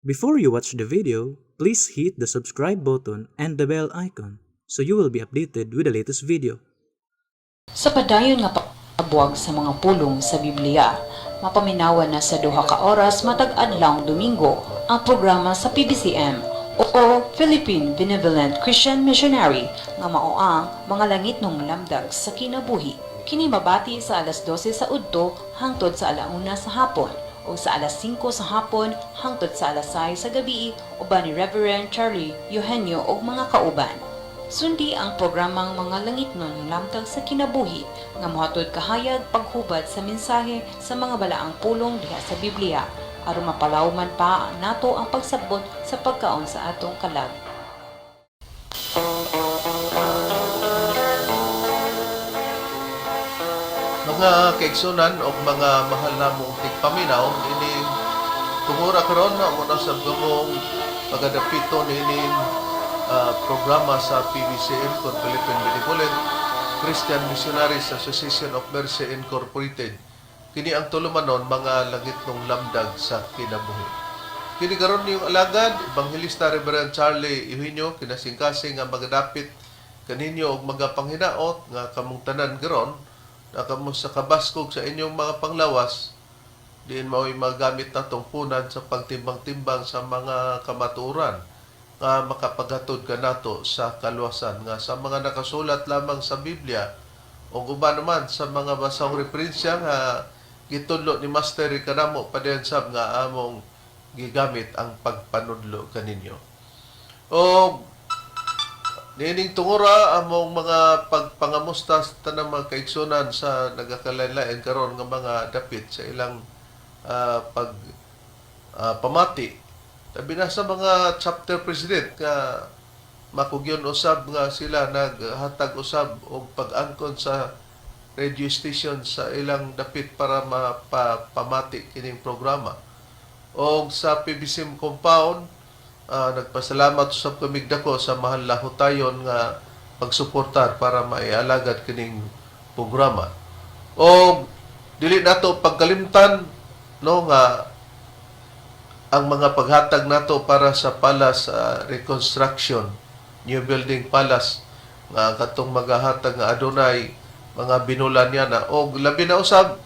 Before you watch the video, please hit the subscribe button and the bell icon so you will be updated with the latest video. Sa padayon nga pagbuwag sa mga pulong sa Biblia, mapaminawan na sa 2 ka oras matag adlawng Domingo ang programa sa PBCM o Philippine Benevolent Christian Missionary nga mao ang Mga Langitnong Lamdag sa Kinabuhi. Kini mabati sa alas 12 sa udto hangtod sa alauna sa hapon o sa alas 5 sa hapon hangtod sa alas 6 sa gabi uban ni Reverend Charlie Eugenio ug mga kauban. Sundi ang programang Mga Langitnong Lamdag sa Kinabuhi nga mohatod kahayag, paghubad sa mensahe sa mga balaang pulong diha sa Biblia aron mapalawman pa nato ang pagsabot sa pagkaon sa atong kalag. Mga kaigsunan o mga mahal namong tigpaminaw, ining tungura karon na mo na sa gamong pagadapito niining programa sa PBCM kon Philippine Benevolent Christian Missionaries Association of Mercy Incorporated. Kini ang tulumanon Mga Langitnong Lamdag sa Kinabuhi. Kini karon niyong alagad, Ebanghelista Reverend Charlie Eugenio, kinasingkasing nga magadapit kaninyo og magapanghinaot nga kamong tanan karon na kamo sa kabaskog sa inyong mga panglawas, diin mao'y magamit natong punan sa pagtimbang-timbang sa mga kamatuoran nga makapaghatod kanato sa kaluwasan nga sa mga nakasulat lamang sa Biblia o uban naman sa mga basahong referensya nga gitudlo ni Master kanamo padayon sab nga among gigamit ang pagpanudlo kaninyo. O niining tungura, among mga pagpangamusta sa tanang mga kaigsunan sa nagakalain-lain karon nga mga dapit sa ilang pag pamati. Labi na sa mga chapter president nga makugyon usab nga sila naghatag usab og pag-angkon sa radio station sa ilang dapit para mapamati kining programa. Og sa PBCM compound, nagpasalamat usab kamig dako sa mahal lahutayon nga pagsuportar para maialagad kining programa. Og dili nato pagkalimtan, no, nga ang mga paghatag nato para sa palace reconstruction, new building palace nga katong magahatag nga adunay mga binulan niya na, og labi na usab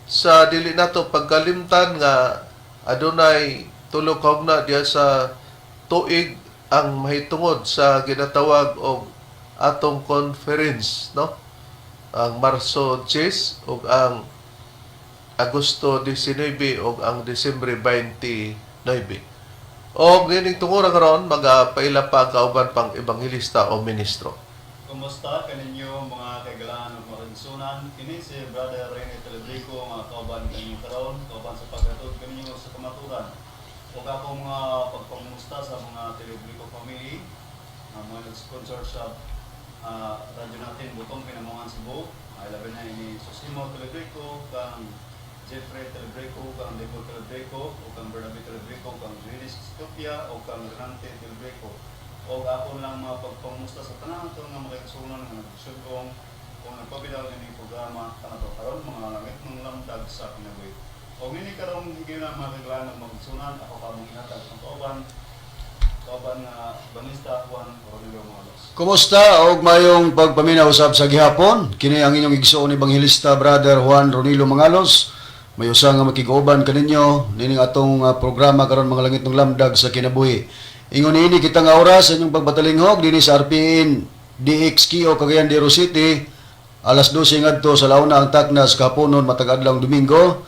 sa dili nato pagkalimtan nga adunay 3 ka hugna diya sa tuig ang mahitungod sa ginatawag og atong conference, no, ang Marso 10 ug ang Agosto 19 ug ang Disyembre 29. Og niining tungura karon, magapaila pa ang kauban pang ebanghelista o ministro. Kumusta kaninyo, mga kaigalaan ug marinsunan? Kini si Brother Rene Telebrico nga kauban kaninyo karon, kauban sa paghatod kaninyo sa kamaturan. Ug ako mga pagpangumusta sa mga Telebrico family, ang mga nag-sponsor sa radyo natin Butong Pinamungan Cebu. Ay labi na ini Susimo Telebrico, kang Jeffrey Telebrico, kang Lebo Telebrico, ug kang Bernabe Telebrico, kang Juelis Ethiopia, ug kang Renante Telebrico. O ako lang mga pagpamusta sa tanan ato nga mga kaigsuonan nga nagsugyong o nagpabilaw nining programa kanato karon, Mga Langitnong Lamdag sa Kinabuhi. O nini karong higayuna, mga kaigalaan ug maigsuonan, ako kamong ihatag ang kauban kauban nga Ebanghilista Juan Rodrigo Malos. Kumusta og mayong pagpaminaw usab sa gihapon? Kini ang inyong igsoon ebanghelista Brother Juan Ronilo Mangalos. May usa nga makig-uban kaninyo nining atong programa karon, Mga Langitnong Lamdag sa Kinabuhi. Ingon niini kita nga oras sa inyong pagpatalinghog dinhi sa RPN DXKO Cagayan de Oro City, alas 12 ngadto sa launa ang taknas kahaponon matag adlawng Domingo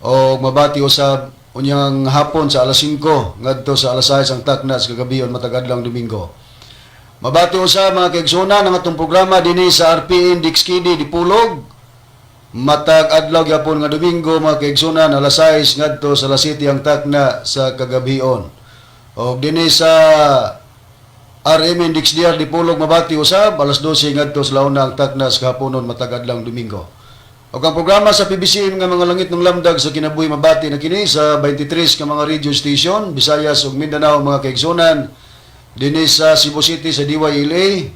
og mabati usab unyang hapon sa alas 5 ngadto sa alas 6 ang taknas kagabion matag adlawng Domingo. Mabati usab, mga kaigsuonan, ang atong programa dinhi sa RPN DXKD Dipolog matag adlaw gyapon nga Domingo, mga kaigsuonan, alas 6 ngadto sa alas 7 ang takna sa kagabion. Og dinhi sa RM DXDR Dipolog mabati usab alas 12 ngadto sa launa ang takna sa kahaponon matag adlawng Domingo. Og ang programa sa PBCM nga Mga Langitnong Lamdag sa Kinabuhi mabati na kini sa 23 ka mga radio station, Visayas ug Mindanao, mga kaigsuonan. Dinhi sa Cebu City sa DYLA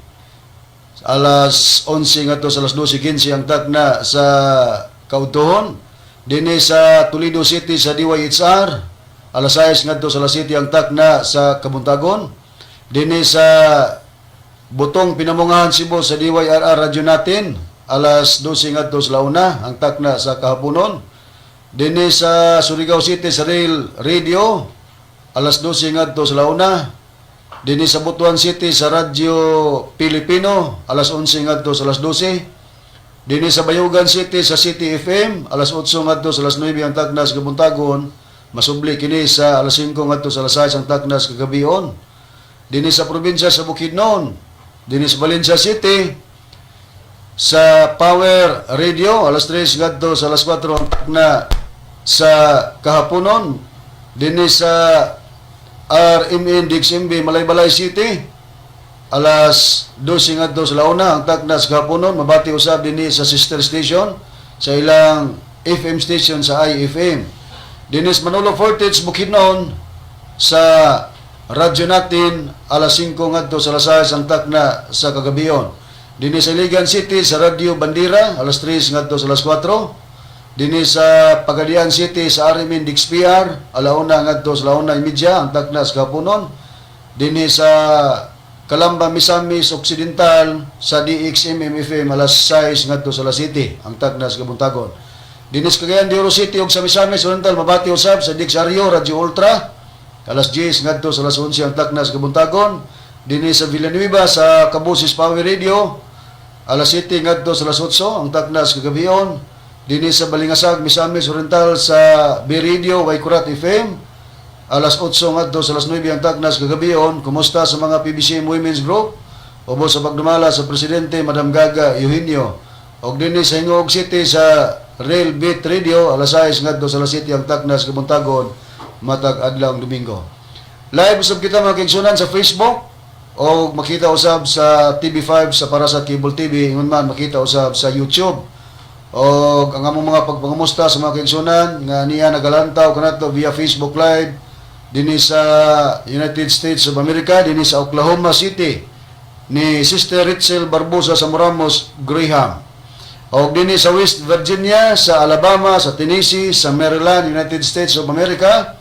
alas 11 ngadto sa alas 12:15 ang takna sa kaudtohon. Dinhi sa Toledo City sa DYHR alas 6 ngadto sa alas 7 ang takna sa kabuntagon. Dinhi sa Butong Pinamungahan, Cebu, sa DYRR Radyo Natin, alas 12 ngadto sa launa ang takna sa kahaponon. Dinhi sa Surigao City sa Rail Radio, alas 12 ngadto sa launa. Dinhi sa Butuan City sa Radyo Pilipino, alas 11 ngadto sa alas 12. Dinhi sa Bayugan City sa City FM, alas 8 ngadto sa alas 9 ang takna sa kabuntagon. Masubli kini sa alas 5 ngadto sa alas 6 ang takna sa kagabion. Dinhi sa probinsya sa Bukidnon, dinhi sa Valencia City sa Power Radio, alas 3 ngadto sa alas 4 ang takna sa kahaponon. Dinhi sa RMN DXMB Malaybalay City, alas 12 ngadto sa launa ang takna sa kahaponon. Mabati usab dinhi sa sister station sa ilang FM station sa IFM. Dinhi sa Manolo Fortich, Bukidnon, sa radyo Natin, alas 5 ngadto sa alas 6 ang takna sa kagabion. Dinhi sa Iligan City sa Radyo Bandira, alas 3 ngadto sa alas 4. Dinhi sa Pagadian City sa RMN DXPR, alauna ngadto sa 1:30 ang takna sa kahaponon. Dinhi sa Calamba, Misamis Occidental sa DXMM FM, alas 6 ngadto sa alas 7 ang takna sa kabuntagon. Dinhi sa Cagayan de Oro City ug sa Misamis Oriental, mabati usab sa DXRU Radyo Ultra, alas 10 ngadto sa alas 11 ang takna sa kabuntagon. Dinhi sa Villanueva sa Kabusis Power Radio, alas 7 ngadto sa alas 8 ang takna sa kagabion. Dinhi sa Balingasag, Misamis Oriental sa B Radio Waikurat FM, alas 8 ngadto sa alas 9 ang takna sa kagabion. Kumusta sa mga PBCM Women's Group? Ubos sa pagdumala sa presidente, Madam Gaga Eugenio. Og dinhi sa Gingoog City sa Rail Beat Radio, alas 6 ngadto sa alas 7 ang takna sa kabuntagon matag adlaw Domingo. Live usab kita, mga kaigsunan, sa Facebook o makita usab sa TV5 sa para sa Cable TV, ingon man makita usab sa YouTube. O ang among mga pagpangamusta sa mga kaigsunan nga niya nagalantaw kanato via Facebook Live dinhi sa United States of America, dinhi sa Oklahoma City, ni Sister Ritzel Barbosa sa Moramos Graham. O dinhi sa West Virginia, sa Alabama, sa Tennessee, sa Maryland, United States of America,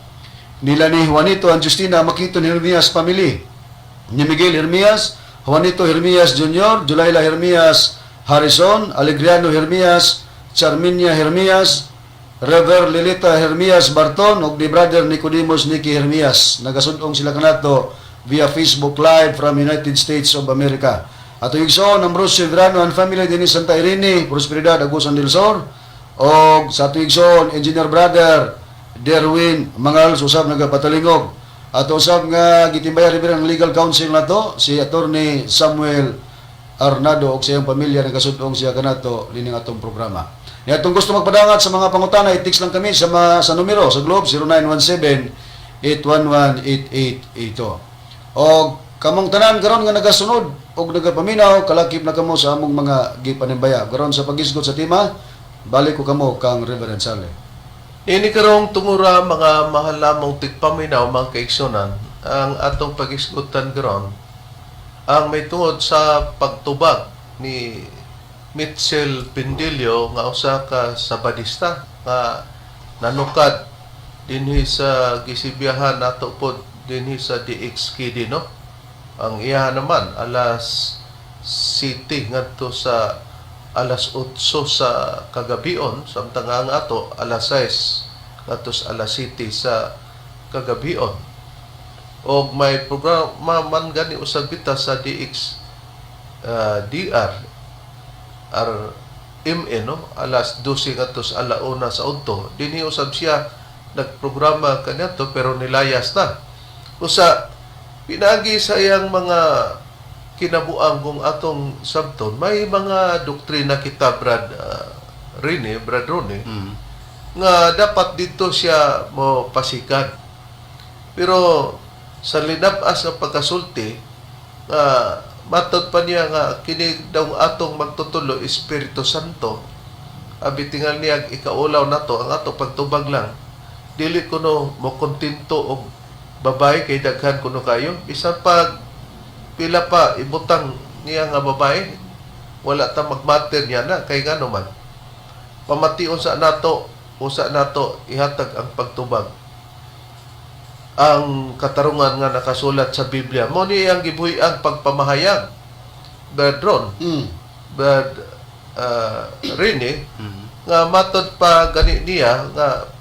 nila ni Juanito and Justina Makiton Hermias family, ni Miguel Hermias, Juanito Hermias Jr., Julayla Hermias Harrison, Alegriano Hermias, Charminia Hermias, Rever Lilita Hermias Barton, ug ni Brother Nicodemus Nicky Hermias. Nagasudong sila kanato via Facebook Live from United States of America. Ato igsoon Ambrosio Verano and family dinhi Santa Irene, Prosperidad, Agusan del Sur. Og sa ato igsoon Engineer Brother Derwin Mangal usab nagapatalingog. Ato usab nga gitimbaya rin ang legal counsel nato, si Attorney Samuel Arnado, og sa iyang pamilya, nagasudong siya kanato lining atong programa. Ni atong gusto magpadangat sa mga pangutana, i-text lang kami sa numero sa Globe, 0917 811 8882. Og kamong tanan karon nga nagasunod og nagapaminaw, kalakip na kamo sa among mga gipanimbaya. Karon sa paghisgot sa tema, balik ko kamo kang Reverend Sale. Ini karong tungura, mga mahal namong tigpaminaw, mga kaigsunan, ang atong pagisgutan karon ang may tungod sa pagtubag ni Mitchell Pindillo nga usa ka Sabadista nga nanukad dinhi sa gisibiyahan nato pod dinhi sa DXKD, no. Ang iya naman alas 7 ngadto sa alas 8 sa kagabion, samtang ang ato alas 6 ngadto sa alas 7 sa kagabion. Og may programa man gani usab kita sa DX DR R MN, no, alas 12 ngadto sa alauna sa udto. Dinhi usab siya nagprograma kaniadto, pero nilayas na usa pinagi sa iyang mga kinabuang. Kung atong sabton, may mga doktrina kita, Brad Rene, Brad Rone, nga dapat dito siya mo pasikan, pero sa linabas nga pagkasulti nga matod pa niya nga kini daw atong magtutulo Espiritu Santo, abi tingal niya ikaulaw nato ang ato pagtubag lang, dili kuno mo kontento og babae kay daghan kuno kayo. Bisan pag pila pa ibutang niya nga babae, wala ta magmater niya na, kay ngano man pamation sa nato, usa nato ihatag ang pagtubag. Ang katarungan nga nakasulat sa Biblia. Mao ni ang gibuhi ang pagpamahayag. Brad Ron, Brad Rene, nga matod pa gani niya nga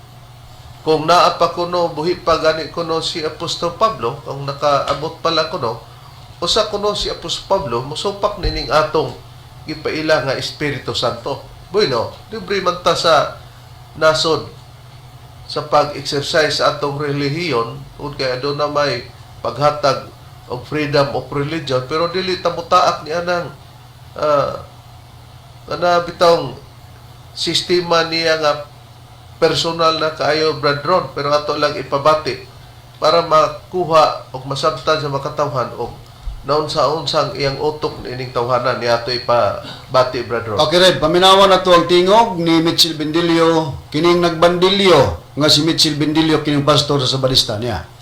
kung naa pa kuno, buhi pa gani kuno si Apostol Pablo, kung nakaabot pa lang kuno, usa kuno si Apostol Pablo mosupak nining atong gipaila nga Espiritu Santo. Bueno, libre man ta sa nasod sa pag-exercise sa atong relihiyon tungod kay aduna may paghatag og freedom of religion, pero dili ta motaak ni anang kana bitawng sistema niya nga personal na kaayo, Brad Ron, pero ato lang ipabati para makuha og masabtan sa makatawhan og naunsa-unsang iyang utok niining tawhana ni ato ipabati, Brad Ron. Okay, Red, paminawan na to ang tingog ni Mitchell Bendilio, kining nagbandilyo nga si Mitchell Bendilio, kining pastor sa Sabadista niya.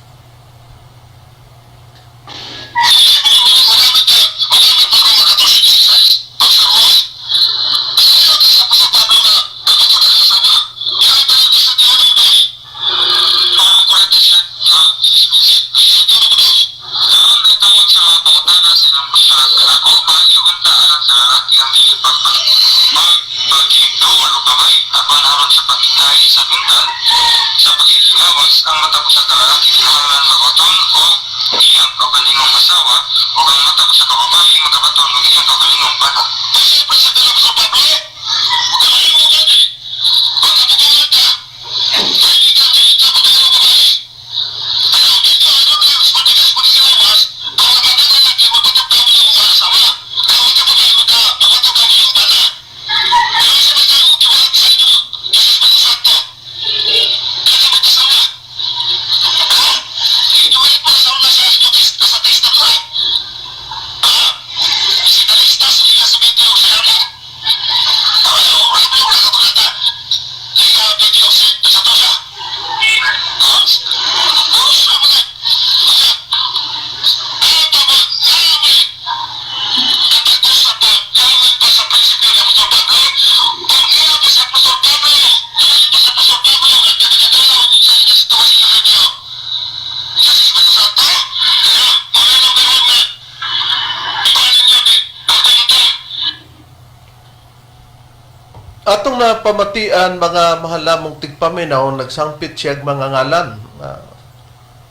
Atong napamatian, mga mahal namong tigpaminaw, nagsangpit siya og mga ngalan.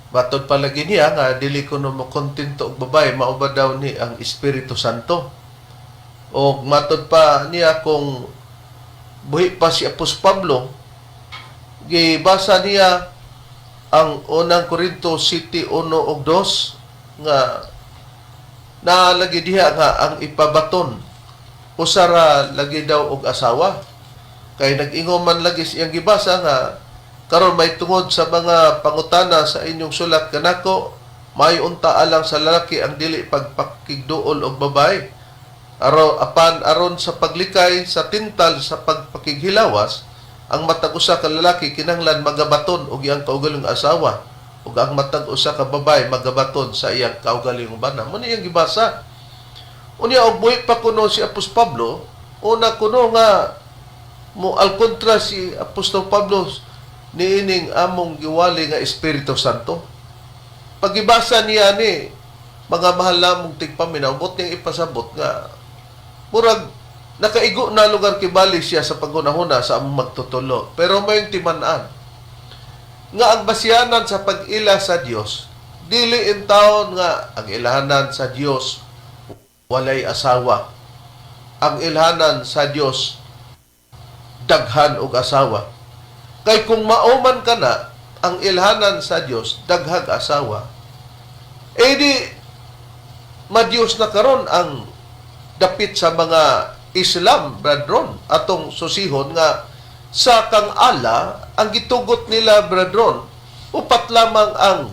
Matod palagi niya nga dili ko no mokontento og babae, mao ba daw ni ang Espiritu Santo. Og matod pa niya, kung buhi pa si Apostol Pablo, gibasa niya ang Unang Korinto 7:1 ug 2 nga nalagi diha nga ang ipabaton usa ra lagi daw og asawa. Kay nag-ingon man lagi siyang gibasa nga karon may tungod sa mga pangutana sa inyong sulat kanako, may unta alang sa lalaki ang dili pagpakigduol og babae. Apan aron sa paglikay sa tintal sa pagpakighilawas, ang matag usa ka lalaki kinahanglan magabaton og iyang kaugalingong asawa ug ang matag usa ka babae magabaton sa iyang kaugalingong bana. Mo ni iyang gibasa. Unya og buhi pa kuno si Apostol Pablo, una kuno nga mo al kontra si Apostol Pablo niining among giwali nga Espiritu Santo. Pagibasa niya ni, mga mahal namong tigpaminaw, buot niyang ipasabot nga murag nakaigo na lugar kibali siya sa paghunahuna sa among magtutulo. Pero may timan-an nga ang basihanan sa pag-ila sa Dios, dili intawon nga ang ilahanan sa Dios walay asawa. Ang ilhanan sa Dios daghan og asawa. Kay kung mauman ka na, ang ilhanan sa Dios daghag asawa, eh di madiyos na karon ang dapit sa mga Islam, Brad Ron, atong susihon nga sa kang ala, ang gitugot nila, Brad Ron, upat lamang ang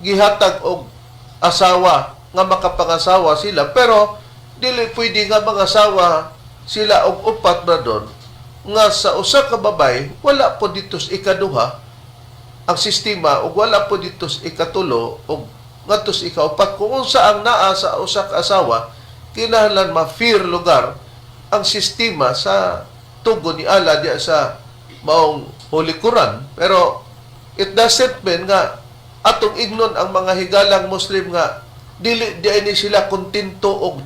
gihatag og asawa nga makapangasawa sila, pero dili pwede nga mga asawa sila og upat, Brad Ron, nga sa usa ka babay wala po dito sa ikaduha ang sistema ug wala po dito sa ikatulo ug ngadto sa ikaupat. Kung unsa ang naa sa usa ka asawa, kinahanglan ma-fair lugar ang sistema sa tugon ni Allah diya sa maong Holy Quran, pero it doesn't mean nga Atong ignon ang mga higalang Muslim nga dili di ni sila kontento og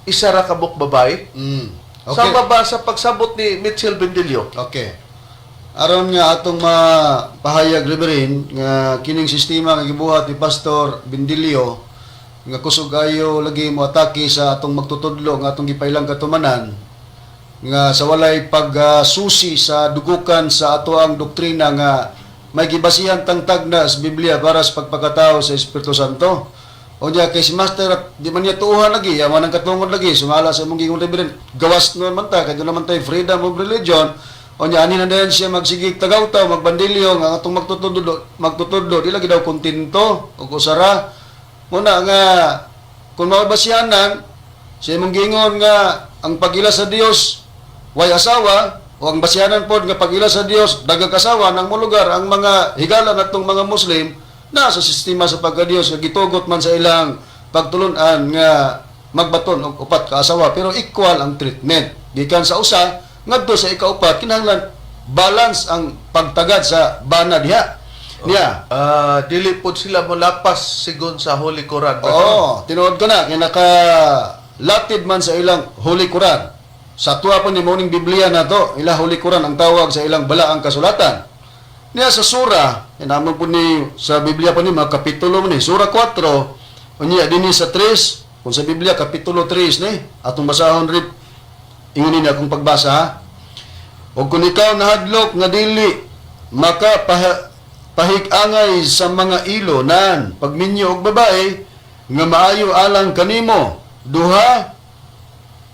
isa ra ka buok babae. Okay. Sama ba sa pagsabot ni Mitchell Bendillo? Okay. Aron nga atong mapahayag, Reverend, nga kining sistema nga gibuhat ni Pastor Bendilio nga kusog ayo lagi mo atake sa atong magtutudlo nga atong gipailang katumanan nga sa walay pagsusi sa dugukan sa ato ang doktrina nga may gibasihan tang tagna sa Biblia para sa pagpakatao sa Espiritu Santo. Unya kay si Master at di man niya tuuhan lagi, yaman ang katungod lagi, sumala sa imong gingon, Reverend, gawas noon man ta, kay doon naman tayo freedom of religion. Unya ani na dayon siya magsigig tagawtaw, magbandilyo nga atong magtutudlo, magtutudlo di lagi daw kontento og usara. Muna nga kung mabasihanan sa imong gingon nga ang pag-ila sa Dios way asawa o ang basihanan pod nga pag-ila sa Dios daghang asawa nang molugar ang mga higala natong mga Muslim na sa sistema sa pagka-Dios nga gitugot man sa ilang pagtulun-an nga magbaton og upat ka asawa, pero equal ang treatment gikan sa usa ngadto sa ikaupat. Kinahanglan balance ang pagtagad sa bana diha niya. Ah, dili pod sila molapas sigon sa Holy Quran. Oo, tinuod ko na kay naka latid man sa ilang Holy Quran. Sa tuwa po ni morning Biblia na to, ila Holy Quran ang tawag sa ilang balaang kasulatan. Niya sa sura, inamon po ni sa Biblia po ni mga kapitulo ni sura 4, unya dinhi sa 3, kung sa Biblia kapitulo 3 ni, atong basahon rin ingon ni akong pagbasa ha. O kung ikaw nahadlok nga dili maka pahig-angay sa mga ilo nan pagminyo og babae nga maayo alang kanimo, duha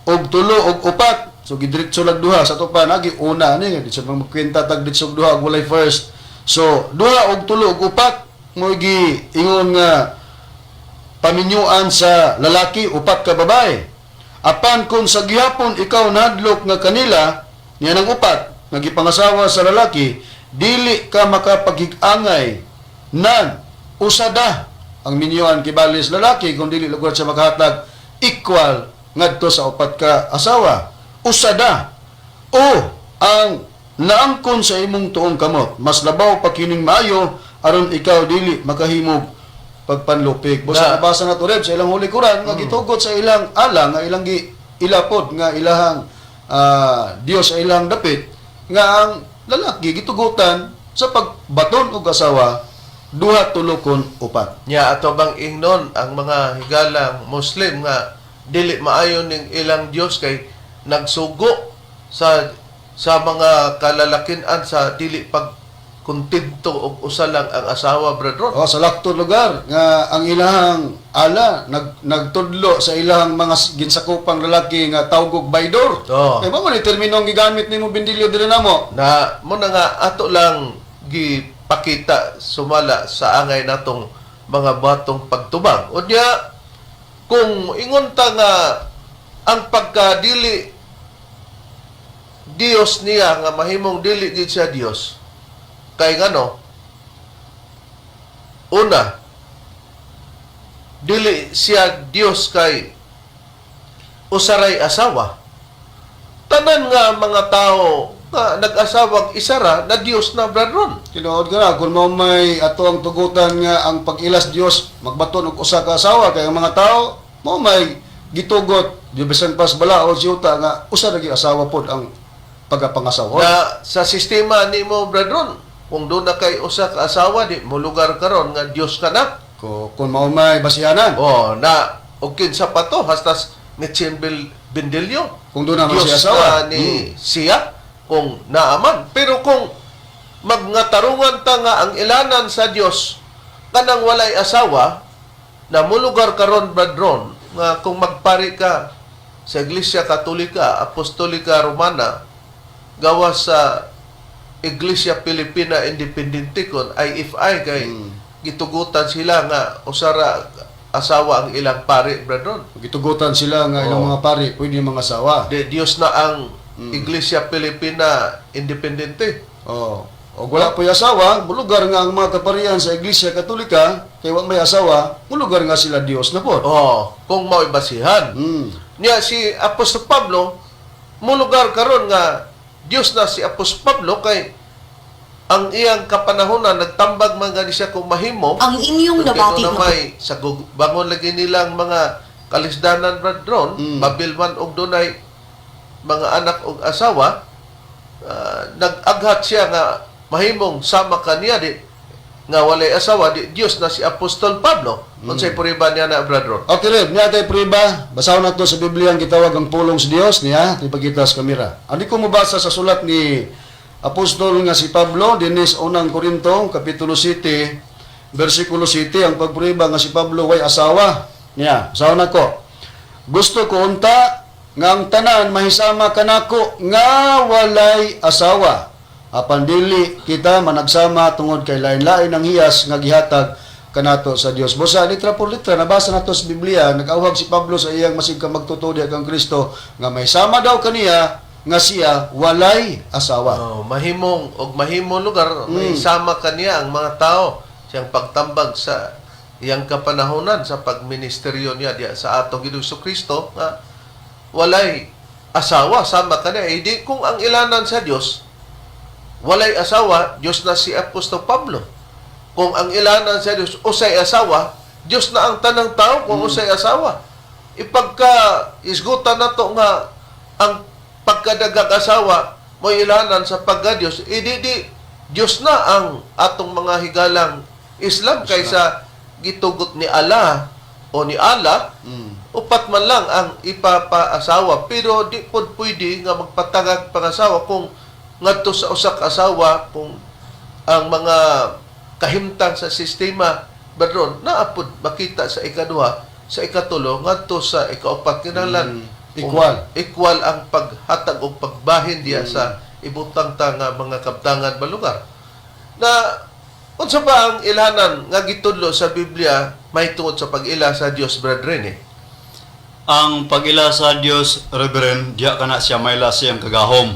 og tulo og upat. So gidiretso lag duha sa ato pa nagi una ni nga di sa magkwenta tag ditso og duha og walay first. So duha og tulo og upat mo gi ingon nga paminyuan sa lalaki, upat ka babae. Apan kung sa gihapon ikaw nahadlok nga kanila niya ng upat nga gipangasawa sa lalaki dili ka makapaghig-angay nan, usada ang minyuan kibali sa lalaki kung dili lugar siya makahatag equal ngadto sa upat ka asawa, usada o ang naangkon sa imong tuong kamot, mas labaw pa kining maayo aron ikaw dili makahimog pagpanlupig. Busa nabasa na to, Reb, sa ilang Holy Quran nga gitugot sa ilang ala nga ilang gi ilapod nga ilahang Dios sa ilang dapit nga ang lalaki gitugutan sa pagbaton og asawa duha, tulo kon upat. Nya ato bang ingnon ang mga higalang Muslim nga dili maayo ning ilang Dios kay nagsugo sa mga kalalakinan sa dili pagkontento og usa lang ang asawa, Brad Ron? O sa lakto lugar nga ang ilahang ala nagtudlo sa ilahang mga ginsakupang lalaki nga tawgog baydor. Oo. Kay mao ni termino ang gigamit nimo Bendilio diri namo. Na mo na nga ato lang gipakita sumala sa angay natong mga batong pagtubag. Unya kung ingon ta nga ang pagkadili Dios niya nga mahimong dili gid siya Dios kay ngano, una, dili siya Dios kay usaray asawa. Tanan nga mga tao nga nag-asawag isara na Dios na, Brad Ron. Tinuod ka na, kung mao may ato ang tugutan nga ang pag-ilas Dios magbaton og usa ka asawa kay ang mga tao mao may gitugot di bisan pas balaod yuta nga usa ra gyud asawa pod ang pagapangasawa. Na sa sistema nimo, Brad Ron, kung doon na kay usa ka asawa, di mo lugar karon nga Dios ka na. Kung mao may basihanan. Oh, na og kinsa pa to hastas Mitchell Bendilio. Kung doon naman Diyos siya asawa. na ni siya kung naaman. Pero kung magngatarungan ta nga ang ilanan sa Dios kanang walay asawa, na mulugar karon, Brad Ron, nga kung magpari ka sa Iglesia Katolika Apostolika Romana gawas sa Iglesia Pilipina Independente kon IFI kay gitugutan sila nga usara asawa ang ilang pari, Brad Ron. Gitugutan sila nga ilang Oo. mga pari pwede mga asawa. Di, Diyos na ang Iglesia Pilipina Independente. Oh. Og wala po'y asawa, mulugar nga ang mga kaparian sa Iglesia Katolika, kay wa may asawa, mulugar nga sila Dios na pod. Oh, kung mao'y basihan. Niya si Apostol Pablo mulugar karon nga Diyos na si Apostol Pablo kay Ang iyang kapanahonan nagtambag man gani siya kung mahimo. Ang inyong Kay nabati na nga may sa bangon lagi nilang mga kalisdanan, Brad Ron, babilman og dunay mga anak og asawa, nag-aghat siya nga mahimong sama kaniya di nga walay asawa di Dios na si Apostol Pablo. Unsay puriba niya na, Brad Ron? Okay, Reb, niya tayo priba. Basahon nato sa Biblia ang gitawag ang pulong sa Dios niya, ipakita sa kamera. Ani ko mobasa sa sulat ni Apostol nga si Pablo dinis unang Korinto kapitulo 7 bersikulo 7, ang pagprueba nga si Pablo way asawa niya. Basahon nako. "Gusto ko unta nga ang tanan mahisama kanako nga walay asawa. Apan dili kita managsama tungod kay lain-lain ang hiyas nga gihatag kanato sa Dios." Busa litra por litra nabasa nato sa Biblia, nag-awhag si Pablo sa iyang masig ka magtotoo diha kang Kristo nga may sama daw kaniya nga siya walay asawa. Oh, mahimong og mahimo lugar may sama kaniya ang mga tao siyang pagtambag sa iyang kapanahonan sa pagministeryo niya diya sa atong Ginoong Kristo nga walay asawa sama kaniya. Eh, di kung ang ilanan sa Dios walay asawa, Dios na si Apostol Pablo. Kung ang ilanan sa Dios usay asawa, Dios na ang tanang tao kung usay asawa. Ipagka isgutan nato nga ang pagkadagag asawa mo ilanan sa pagka Dios, idi di Dios na ang atong mga higalang Islam kaysa gitugot ni Allah o ni Allah, upat man lang ang ipapaasawa, pero di pod pwede nga magpatagag pangasawa kung ngadto sa usa ka asawa kung ang mga kahimtang sa sistema badron naa pod makita sa ikaduha, sa ikatulo, ngadto sa ikaupat. Kinahanglan Equal. Equal ang paghatag og pagbahin diya sa ibutang ta nga mga kabtangan ba lugar na unsa ba ang ilhanan nga gitudlo sa Biblia mahitungod sa pag-ila sa Dios, Brad Rene? Ang pag-ila sa Dios, Reverend, diya kana siya maila siyang kagahom.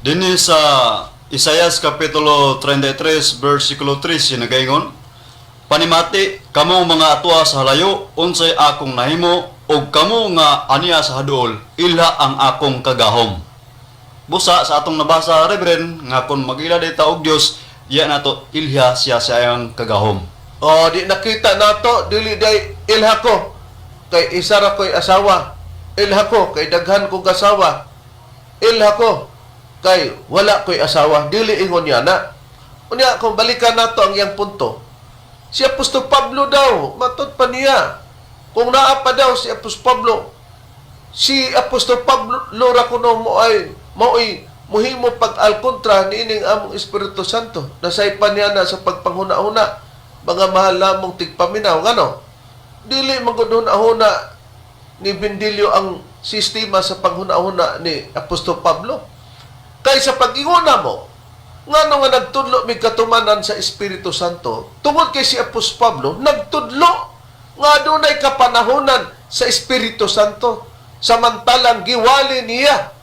Dinhi sa Isayas Kapitulo 33, versikulo 3, sinagaingon, "Panimati, kamo mga atwa sa halayo, unsay akong nahimo, ug kamo nga aniya sa haduol, ilha ang akong kagahom." Busa sa atong nabasa, Reverend, nga kung mag-ila dita og Dios, diya nato ilha siya sa iyang kagahom. O, di nakita nato, dili day ilha ko kay isa ra ko'y asawa. Ilha ko kay daghan kong asawa. Ilha ko kay wala ko'y asawa. Dili ingon niya na. Unya, kung balikan nato ang iyang punto, si Apostol Pablo daw, matod pa niya. Kung naa pa daw si Apostol Pablo, si Apostol Pablo ra kuno mo ay maoy muhimo pag-alkontra niining among Espiritu Santo. Nasaypan niya na sa pagpanghuna-huna, mga mahal lamong tigpaminaw. Ngano? Dili man gud huna-huna ni Bendilio ang sistema sa panghuna-huna ni Apostol Pablo. Kay sa pag-inguna mo, ngano nga nagtudlo mig katumanan sa Espiritu Santo, tungod kay si Apostol Pablo nagtudlo nga adunay kapanahonan sa Espiritu Santo, samantalang giwali niya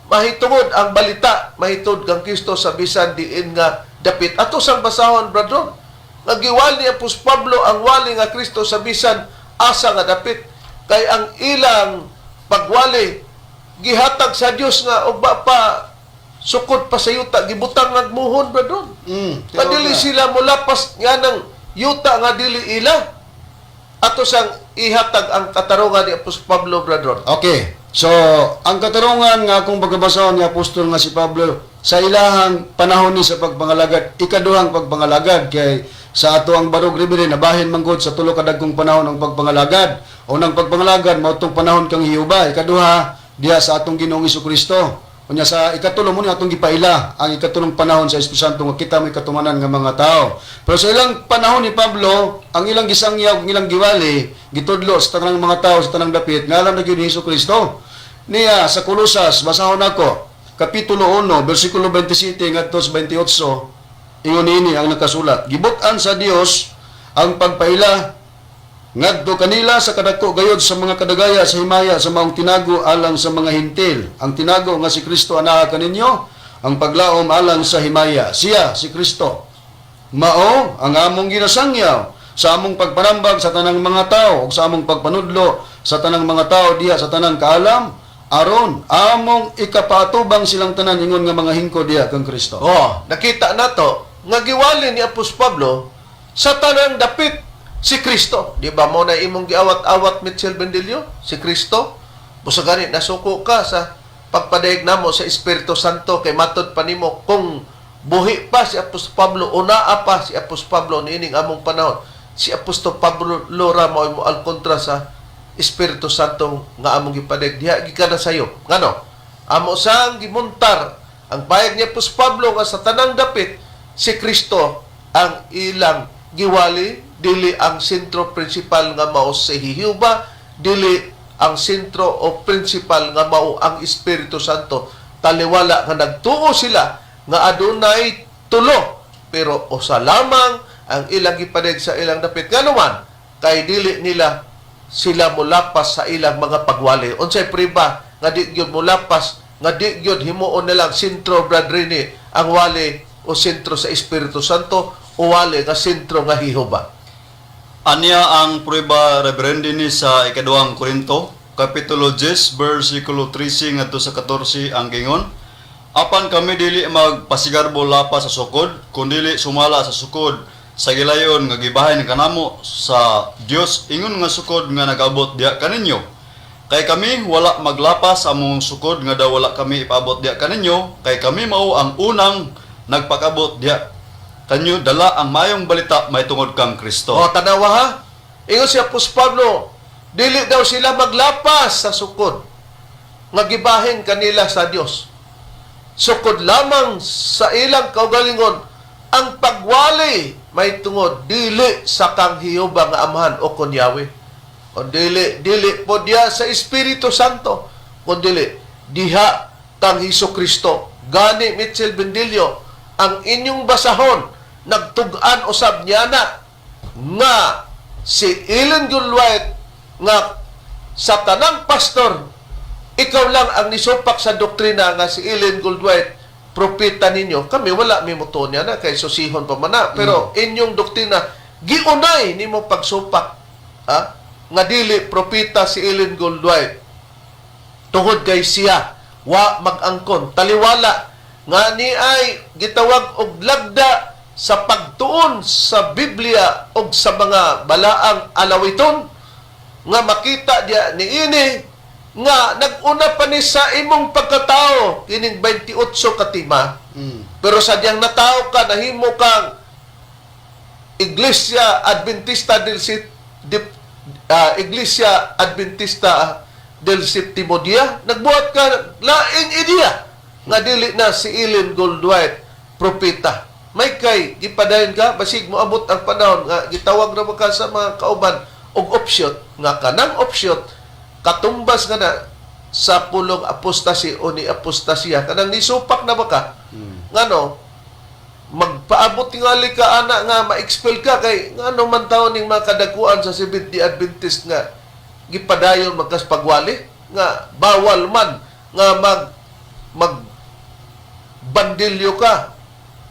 mahitungod ang balita mahitungod kang Kristo sa bisan diin nga dapit. Ato sang basahon, brethren, nga giwali ni Apostol Pablo ang wali nga Kristo sa bisan asa nga dapit, kay ang ilang pagwali gihatag sa Dios nga ugba pa, sukod pa sa yuta, gibutang nagmuhon, brethren. Nga dili sila mulapas nga ng yuta nga dili ila. Ato sang ihatag ang katarungan ni Apostol Pablo, brethren. Okay. So, ang katarungan nga akong pagkabasahon ni Apostol nga si Pablo sa ilahang panahon ni sa pagpangalagad, ikaduhang pagpangalagad, kay sa ato ang Barog River nabahin manggod sa tulo ka dagkong panahon ang pagpangalagad. Unang pagpangalagad mao tong panahon kang Hiyuba, ikaduha diha sa atong Ginoong Kristo. Unya sa ikatulo mo ni atong gipaila ang ikatulong panahon sa Espiritu Santo nga kita may katumanan nga mga tao. Pero sa ilang panahon ni Pablo, ang ilang gisangyaw, ang ilang giwali, gitudlo sa tanang mga tao sa tanang dapit nga alam na gyud ni Hesus Kristo. Niya sa Kolosas, basahon nako, kapitulo 1, bersikulo 27 ngadto sa 28, ingon niini ang nakasulat. "Gibut-an sa Dios ang pagpaila ngadto kanila sa kadako gayod sa mga kadagaya sa himaya sa maong tinago alang sa mga Hentil. Ang tinago nga si Kristo anaa kaninyo, ang paglaom alang sa himaya. Siya, si Kristo, mao ang among ginasangyaw sa among pagpanambag sa tanang mga tao ug sa among pagpanudlo sa tanang mga tao diha sa tanang kaalam." Aron among ikapaatubang silang tanan ingon nga mga hingko diha kang Kristo. Oh, nakita nato nga giwali ni Apostol Pablo sa tanang dapit si Kristo. Di ba mo na imong giawat-awat, Mitchell Bendilio? Si Kristo? Busa gani nasuko ka sa pagpadayag namo sa Espiritu Santo kay matod pa nimo kung buhi pa si Apostol Pablo, unaa pa si Apostol Pablo niining among panahon. Si Apostol Pablo ra mao mo al kontra sa Espiritu Santo nga among gipadayag diha gikan na sayo. Ngano? Amo sang gimuntar ang payag ni Apostol Pablo nga sa tanang dapit si Kristo ang ilang giwali, dili ang sentro principal nga mao si Jehova, dili ang sentro o principal nga mao ang Espiritu Santo, taliwala nga nagtuo sila nga adunay tulo pero usa lamang ang ilang gipadayag sa ilang dapit. Ngano man kay dili nila sila mulapas sa ilang mga pagwali. Unsay priba nga di gyud mulapas, nga di gyud himuon nilang sentro, Brad Rene, ang wali o sentro sa Espiritu Santo o wali nga sentro nga Jehova? Anya ang prueba, Reverend, ni sa ikaduhang Korinto, Kapitulo 10, versikulo 13 ngadto sa 14, ang gingon: "Apan kami dili magpasigarbo lapas sa sukod, kundili sumala sa sukod sa gilayon nga gibahin kanamo sa Dios ingon nga sukod nga nagabot diha kaninyo. Kay kami wala maglapas sa among sukod nga daw wala kami ipaabot diha kaninyo, kay kami mao ang unang nagpakabot diha kanyo dala ang mayong balita mahitungod kang Kristo." O, tanawa ha. Ingon si Apostol Pablo, dili daw sila maglapas sa sukod nga gibahin kanila sa Dios. Sukod lamang sa ilang kaugalingon ang pagwali may tungod dili sa kang Jehova nga Amahan o kon Yahweh. Kon dili dili po diya sa Espiritu Santo, kun dili diha kang Hesus Kristo. Gani, Mitchell Bendilio, ang inyong basahon nagtug-an usab niya na nga si Ellen G. White nga sa tanang pastor ikaw lang ang nisupak sa doktrina nga si Ellen Goldwhite propeta ninyo. Kami wala mi mutuo niya na kay susihon pa man na. Pero inyong doktrina giunay nimo pagsupak, ha, nga dili propeta si Ellen Goldwhite tungod kay siya wa mag-angkon, taliwala nga ni ay gitawag og lagda sa pagtuon sa Biblia og sa mga balaang alawiton nga makita diya niini nga nag-una pa ni sa imong pagkatao kining 28 ka tema. Pero sa diyang natawo ka, nahimo kang Iglesia Adventista del Septimo Dia, nagbuhat ka laing ideya nga dili na si Ellen Goldwhite propeta. May kay gipadayon ka, basig moabot ang panahon nga gitawag na mo ka sa mga kauban og offshoot, nga kanang offshoot katumbas nga na sa pulong apostasy o ni apostasya, kanang nisupak na ba ka. Ngano magpaabot tingali ka ana nga ma-expel ka kay ngano man taon ning mga kadakuan sa Seventh-day Adventist nga gipadayon magkas pagwali nga bawal man nga mag mag bandilyo ka,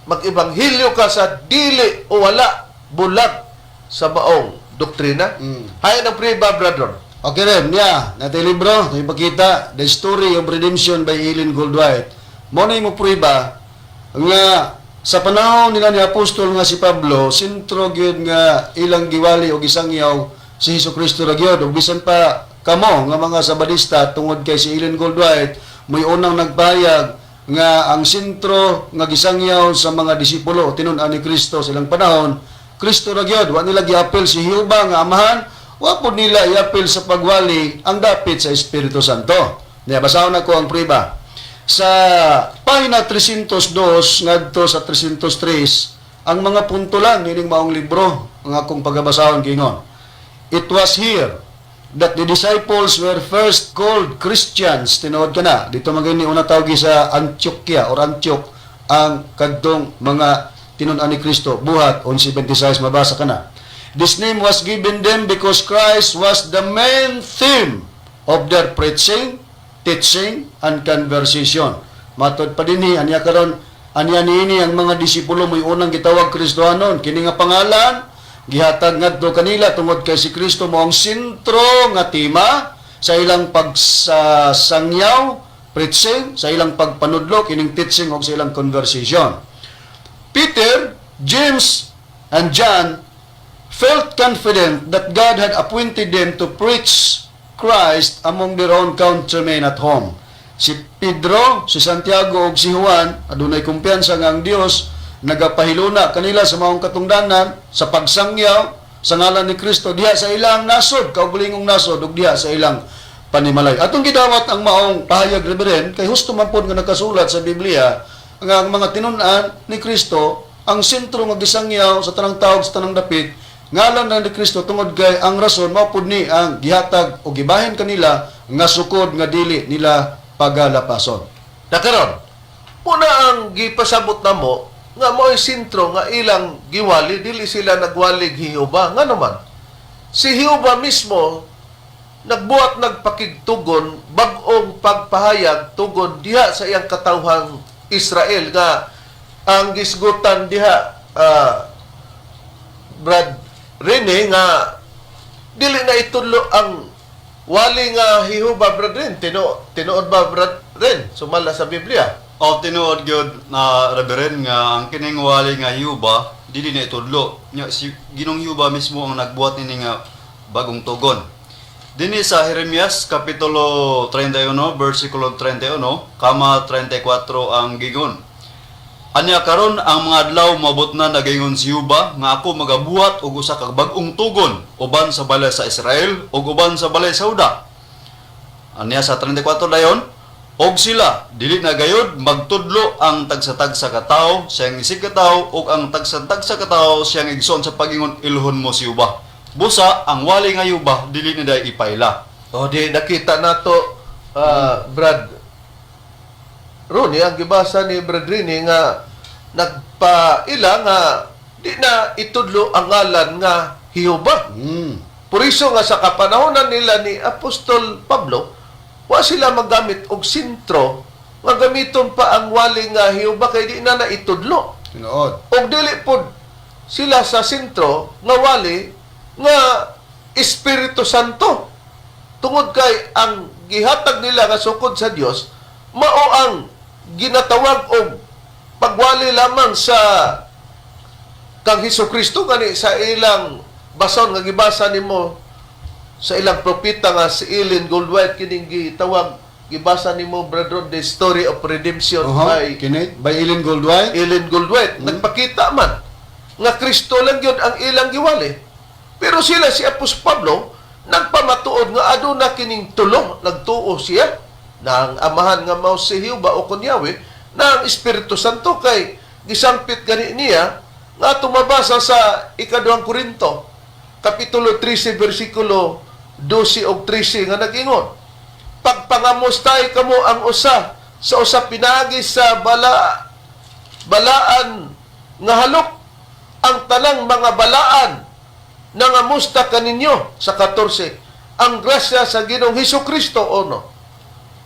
mag-ebanghelyo ka sa dili o wala bulag sa maong doktrina. Hay ng priba, brother. Okay rin, niya, natin libro, ito ipakita, The Story of Redemption by Ellen Goldwhite. Mo na mo prueba nga sa panahon nila ni Apostol nga si Pablo, sentro gyud nga ilang giwali og isangyaw si Hesus Kristo ra gyud. Ug bisan pa kamo nga mga Sabadista, tungod kay si Ellen Goldwhite mo'y unang nagpahayag nga ang sentro nga gisangyaw sa mga disipulo tinun-an ni Kristo sa ilang panahon, Kristo ra gyud. Wa nila giapil si Jehova nga Amahan, wa pud nila iapil sa pagwali ang dapit sa Espiritu Santo. Niya, basahon nako ang prueba. Sa pahina 302 ngadto sa 303, ang mga punto lang nining maong libro ang akong pagabasahon gingon. "It was here that the disciples were first called Christians." Tinuod ka na. Dito magini una tawag sa Antioquia or Antioch ang kadtong mga tinun-an ni Kristo. Buhat 11:26, mabasa ka na. "This name was given them because Christ was the main theme of their preaching, teaching, and conversation." Matod pa dinhi, anya karon, anya niini ang mga disipulo mo'y unang gitawag Kristohanon. Kini nga pangalan gihatag ngadto kanila tungod kay si Kristo mo ang sentro nga tema. sa ilang pagsasangyaw, preaching, sa ilang pagpanudlo, kining teaching ug sa ilang conversation. Peter, James, and John felt confident that God had appointed them to preach Christ among their own countrymen at home. Si Pedro, si Santiago ug si Juan adunay kumpiyansa nga ang Dios nagapahiluna kanila sa maong katungdanan sa pagsangyaw sa ngalan ni Kristo diha sa ilang nasod, kaugalingong nasod ug diha sa ilang panimalay. Atong gidawat ang maong pahayag, Reverend, kay husto man pod nga nakasulat sa Biblia nga ang mga tinun-an ni Kristo ang sentro nga gisangyaw sa tanang tawag, sa tanang dapit, ngalan na ni Kristo, tungod kay ang rason mao pud ni ang gihatag o gibahin kanila nga sukod nga dili nila pagalapason. Na karon, muna ang gipasabot namo nga mo'y sentro nga ilang giwali, dili sila nagwalig Jehova. Nga naman, si Jehova mismo nagbuhat nagpakigtugon, bag-ong pagpahayag tugon diha sa iyang katawhang Israel nga ang gisgutan diha, Brad Rene, nga dili na itudlo ang wali nga Jehova. Brad Ren, tinuod ba, Brad Ren, sumala sa Biblia? O tinuod gyud na, Reverend, nga ang kining wali nga Yuba dili na itudlo. Nya si Ginoong Yuba mismo ang nagbuhat nini nga bagong tugon. Dinhi sa Jeremias kapitulo 31 bersikulo 31 kama 34 ang gigon. "Anya karon ang mga adlaw moabot na, nagaingon si Yuba, nga ako magabuhat og usa ka bag-ong tugon uban sa balay sa Israel ug uban sa balay sa Juda." Anya sa 34 dayon, "Og sila dili na gayod magtudlo ang tagsa-tagsa ka tawo sa iyang isig ka tawo ug ang tagsa-tagsa ka tawo sa iyang igsoon sa pagingon, 'Ilhon mo si Yuba.' Busa ang wali nga Yuba dili na day ipaila." O di nakita nato, Brad Ronnie, ang gibasa ni Brad Rini nga nagpaila nga di na itudlo ang ngalan nga Jehova. Puriso nga sa kapanahonan nila ni Apostol Pablo, wa sila maggamit og sentro nga gamiton pa ang wali nga Jehova kay di na naitudlo. Tinuod. Og dili pod sila sa sentro nga wali nga Espiritu Santo. Tungod kay ang gihatag nila nga sukod sa Dios mao ang ginatawag og pagwali lamang sa kang Hesus Kristo, gani sa ilang bason nga gibasa nimo sa ilang propeta nga si Ellen Goldwhite, kining gitawag, gibasa nimo, Brother, The Story of Redemption by Kini by Ellen Goldwhite. Ellen Goldwhite. Nagpakita man nga Kristo lang yun ang ilang giwali. Pero sila si Apostol Pablo nagpamatuod nga aduna kining tulo, nagtuo siya na ang Amahan nga mao si Jehova o kun Yahweh, na ang Espiritu Santo, kay gisangpit gani niya nga tumabasa sa Ikaduhang Korinto kapitulo 13 bersikulo 12 ug 13 nga nag-ingon, "Pagpangamustay kamo ang usa sa usa pinaagi sa balaan nga halok. Ang tanang mga balaan nangamusta kaninyo." Sa 14, "Ang grasya sa Ginoong Hesus Kristo, uno,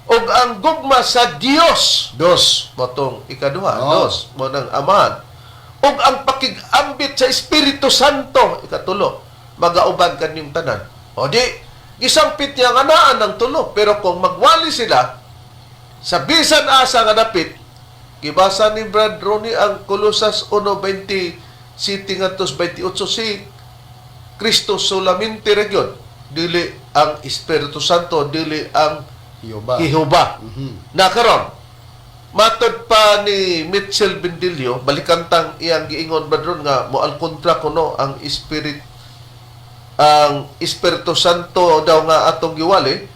ug ang gugma sa Dios," Dos. motong ikaduha, dos, mo ng Amahan, "ug ang pakigambit sa Espiritu Santo," ikatulo, "magauban kaninyong tanan." O di gisampit niya nga naa ng tulo, pero kung magwali sila sa bisan asa nga dapit, gibasa ni Brad Ronnie ang Colosas 1:27 ngadto 28, si Kristo solamente ra gyud, dili ang Espiritu Santo, dili ang Jehova. Jehova. Na karon, matod pa ni Mitchell Bendillo, balikan tang iyang giingon badron nga moal kontra kuno ang Espiritu Santo daw nga atong giwali,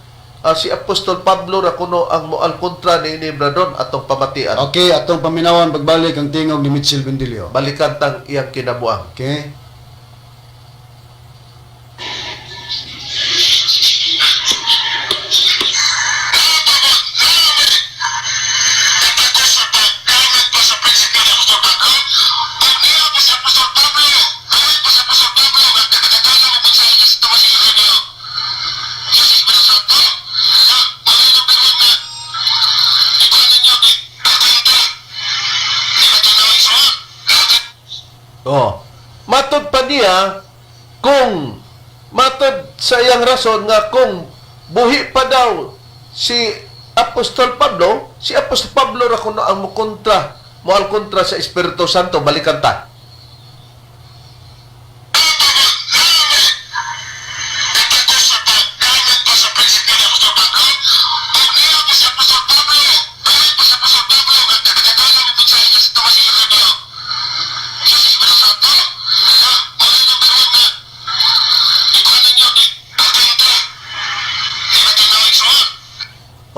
si Apostol Pablo ra kuno ang moal kontra ni Bradon, atong pamatian. Okay, atong paminawan pagbalik ang tingog ni Mitchell Bendillo. Balikan tang iyang kinabuang. Okay. Oh. Matod pa niya kung matod sa iyang rason nga kung buhi pa daw si Apostol Pablo, si Apostol Pablo ra kuno ang mokontra, moal kontra sa Espiritu Santo. Balikan ta.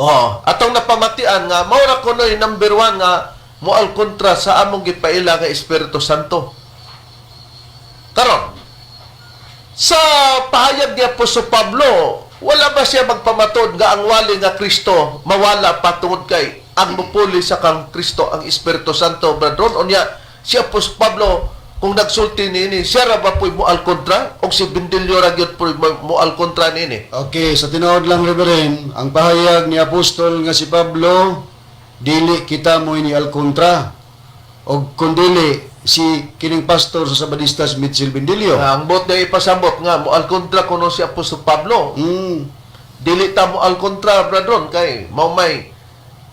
Oh, atong napamatian nga mao ra kuno'y number one nga moal kontra sa among gipaila nga Espiritu Santo. Karon, sa pahayag ni Apostol Pablo, wala ba siya magpamatod nga ang wali nga Kristo mawala pa tungod kay ang mupuli sa kang Kristo ang Espiritu Santo, brethren? Unya si Apostol Pablo kung nagsulti niini, siya ra ba po'y moal kontra o si Bindilyo ra gyud po'y moal kontra niini? Okay, sa tinuod lang, Reverend, ang pahayag ni Apostol nga si Pablo, dili kita mo ini alkontra. Og kung dili, si kining pastor sa Sabadistas Mitchell Bendillo. Ang bot na ipasabot nga moal kontra kuno si Apostol Pablo. Dili ta moal kontra, brethren, kay mao may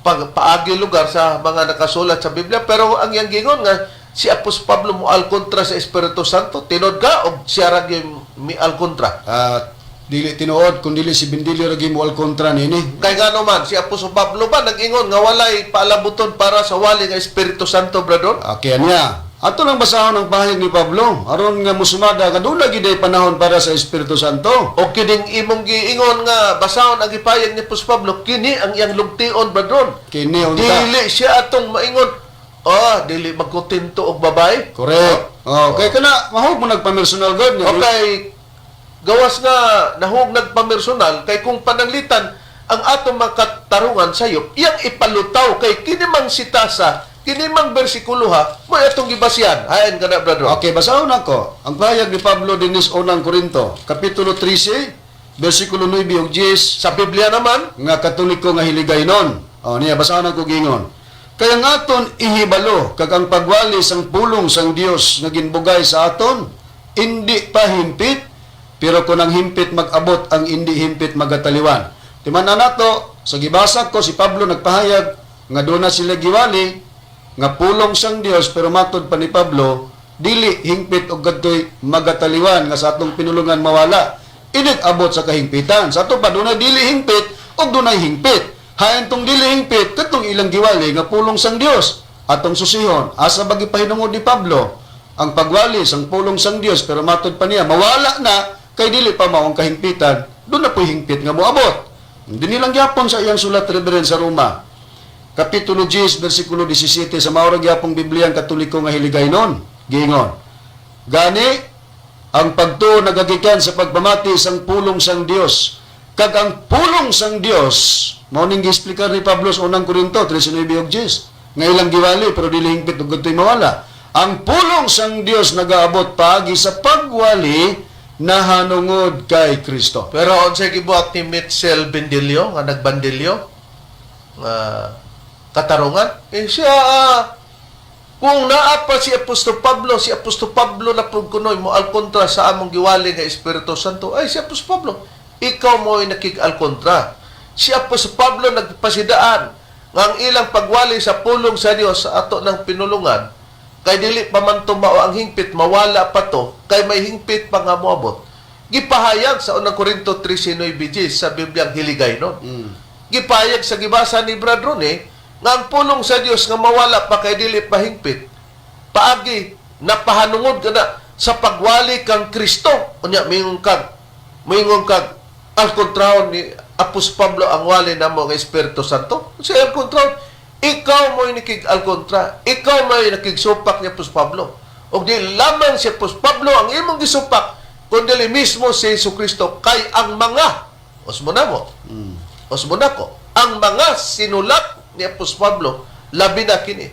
pag paagi lugar sa mga nakasulat sa Biblia, pero ang iyang gingon nga si Apostol Pablo moal kontra sa Espiritu Santo, tinod ka og siya ra gyud mial kontra? At dili tinuod kung dili si Bendillo ra gyud mo alkontra niini. Kay ngano man si Apostol Pablo ba nag-ingon nga walay paalabuton para sa wali nga Espiritu Santo, brethren? Okay niya. Ato lang basahon ang pahayag ni Pablo aron nga musumada nga doon lagi day panahon para sa Espiritu Santo. O kining imong giingon nga basahon ang gipayag ni Apostol Pablo, kini ang iyang lugtion, brethren. Kini unta. Dili siya atong maingon, ah, dili magkontento og babae. Correct. Oh, kay kana mahog mo nagpamersonal god niya. Okay, gawas nga nahug nagpamersonal kay kung pananglitan ang atong mga katarungan sayop iyang ipalutaw kay kini mang sitasa, kini mang bersikulo ha mo atong gibasihan. Hain ka na, brother. Okay, basahon ako. Ang pahayag ni Pablo dinis unang Korinto, kapitulo 13, versikulo 9 ug 10 Sa Biblia naman. Nga Katoliko nga hiligaynon. O niya, basahon ako gingon. Kaya nga aton ihibalo kag ang pagwali sang pulong sang Dios nga ginbugay sa aton hindi pa himpit, pero kung ang himpit mag-abot, ang hindi himpit magataliwan. Timan na nato sa gibasa ko, si Pablo nagpahayag nga doon na sila giwali nga pulong sang Dios, pero matod pa ni Pablo dili hingpit og kadtoy magataliwan nga sa atong pinulungan mawala inig abot sa kahingpitan. Sa ato pa dunay dili hingpit og dunay hingpit. Hain tong dili hingpit katong ilang giwali nga pulong sang Dios. Atong susihon asa ba gipahinungod ni Pablo ang pagwali sang pulong sang Dios, pero matod pa niya mawala na kay dili pa maong kahingpitan, doon na po'y hingpit nga moabot. Dinhi lang gyapon sa iyang sulat, Reverend, sa Roma Kapitulo 10, versikulo 17, sa maura gyapong Biblia ang Katoliko nga hiligaynon, giingon. Gani, ang pagtuo nagagikan sa pagpamati sang pulong sang Dios. Kag ang pulong sang Dios, mao ning giexplikar ni Pablo sa unang Korinto 13:9 ug 10, nga ilang giwali pero dili hingpit ug kadtoy mawala. Ang pulong sang Dios nagaabot paagi sa pagwali nahanungod kay Kristo. Pero unsay gibuhat ni Mitchell Bendillo nga nagbandilyo nga katarungan eh siya, kung naa pa si Apostol Pablo, si Apostol Pablo na pud kunoy mo kontra sa among giwali nga Espiritu Santo. Ay, si Apostol Pablo, ikaw mo ay nakig-al kontra. Si Apostol Pablo nagpasidaan nga ang ilang pagwali sa pulong sa Dios sa ato ng pinulungan kay dili pa man to mao ang hingpit, mawala pa to kay may hingpit pa nga moabot. Gipahayag sa unang Korinto 13:9 sa Bibliang Hiligay, no? Gipahayag sa gibasa ni Brad Rone nga ang pulong sa Dios nga mawala pa kay dili pa hingpit paagi napahanungod ka na sa pagwali kang Kristo. Unya moingon kag al kontrahon ni Apos Pablo ang wali namo nga Espiritu Santo. Sa al kontrahon, ikaw mo'y nakig al kontra, ikaw mo'y nakigsupak ni Apos Pablo, ug di lamang si Apos Pablo ang imong gisupak kundi mismo si Hesus Kristo, kay ang mga osmo na mo osmo na ko ang mga sinulat ni Apos Pablo, labi na kini,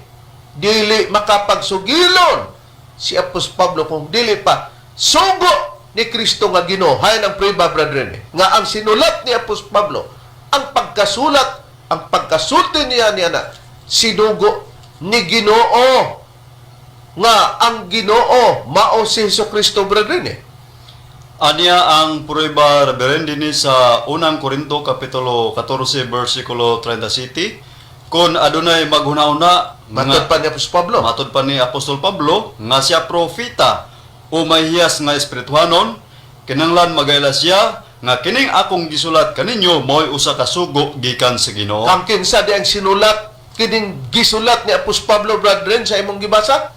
dili makapagsugilon si Apos Pablo kung dili pa sugo ni Kristo nga Ginoo. Hayan ang prueba, brethren, nga ang sinulat ni Apos Pablo, ang pagkasulat, ang pagkasulti niya niya na sinugo ni Ginoo, nga ang Ginoo mao si Hesus Kristo, brethren. Aniya ang prueba, Reverend, dinhi sa Unang Korinto kapitulo 14 bersikulo 37, kung adunay maghuna-una Matod pa ni Apostol Pablo. Matod pa ni Apostol Pablo nga siya propeta o may hiyas nga espirituhanon, kinanglan magaila siya nga kining akong gisulat kaninyo mao'y usa ka sugo gikan sa Ginoo. Kang kinsa di ang sinulat kining gisulat ni Apostol Pablo, brethren, sa imong gibasa?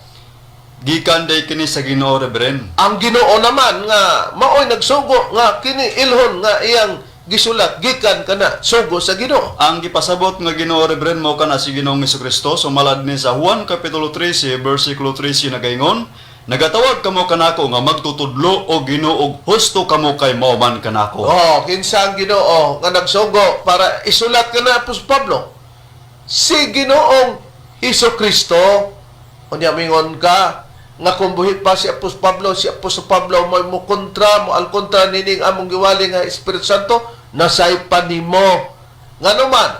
Gikan day kini sa Ginoo, Reverend. Ang Ginoo naman nga maoy nagsugo nga kini ilhon nga iyang gisulat gikan kana sugo sa Ginoo. Ang gipasabot nga Ginoo, Reverend, mao kana si Ginoong Kristo, sumalad ni sa Juan kapitulo 13 bersikulo 13 nagaingon, "Nagatawag kamo kanako nga magtutudlo o Ginoo ug husto kamo kay mao man kanako." Oh, kinsa ang Ginoo nga nagsugo para isulat kana Apostol Pablo? Si Ginoong Hesus Kristo. Unya mingon ka nga kung buhi pa si Apostol Pablo, si Apostol Pablo mo mo kontra, mo al kontra nining among giwali nga Espiritu Santo, nasaypan nimo. Ngano man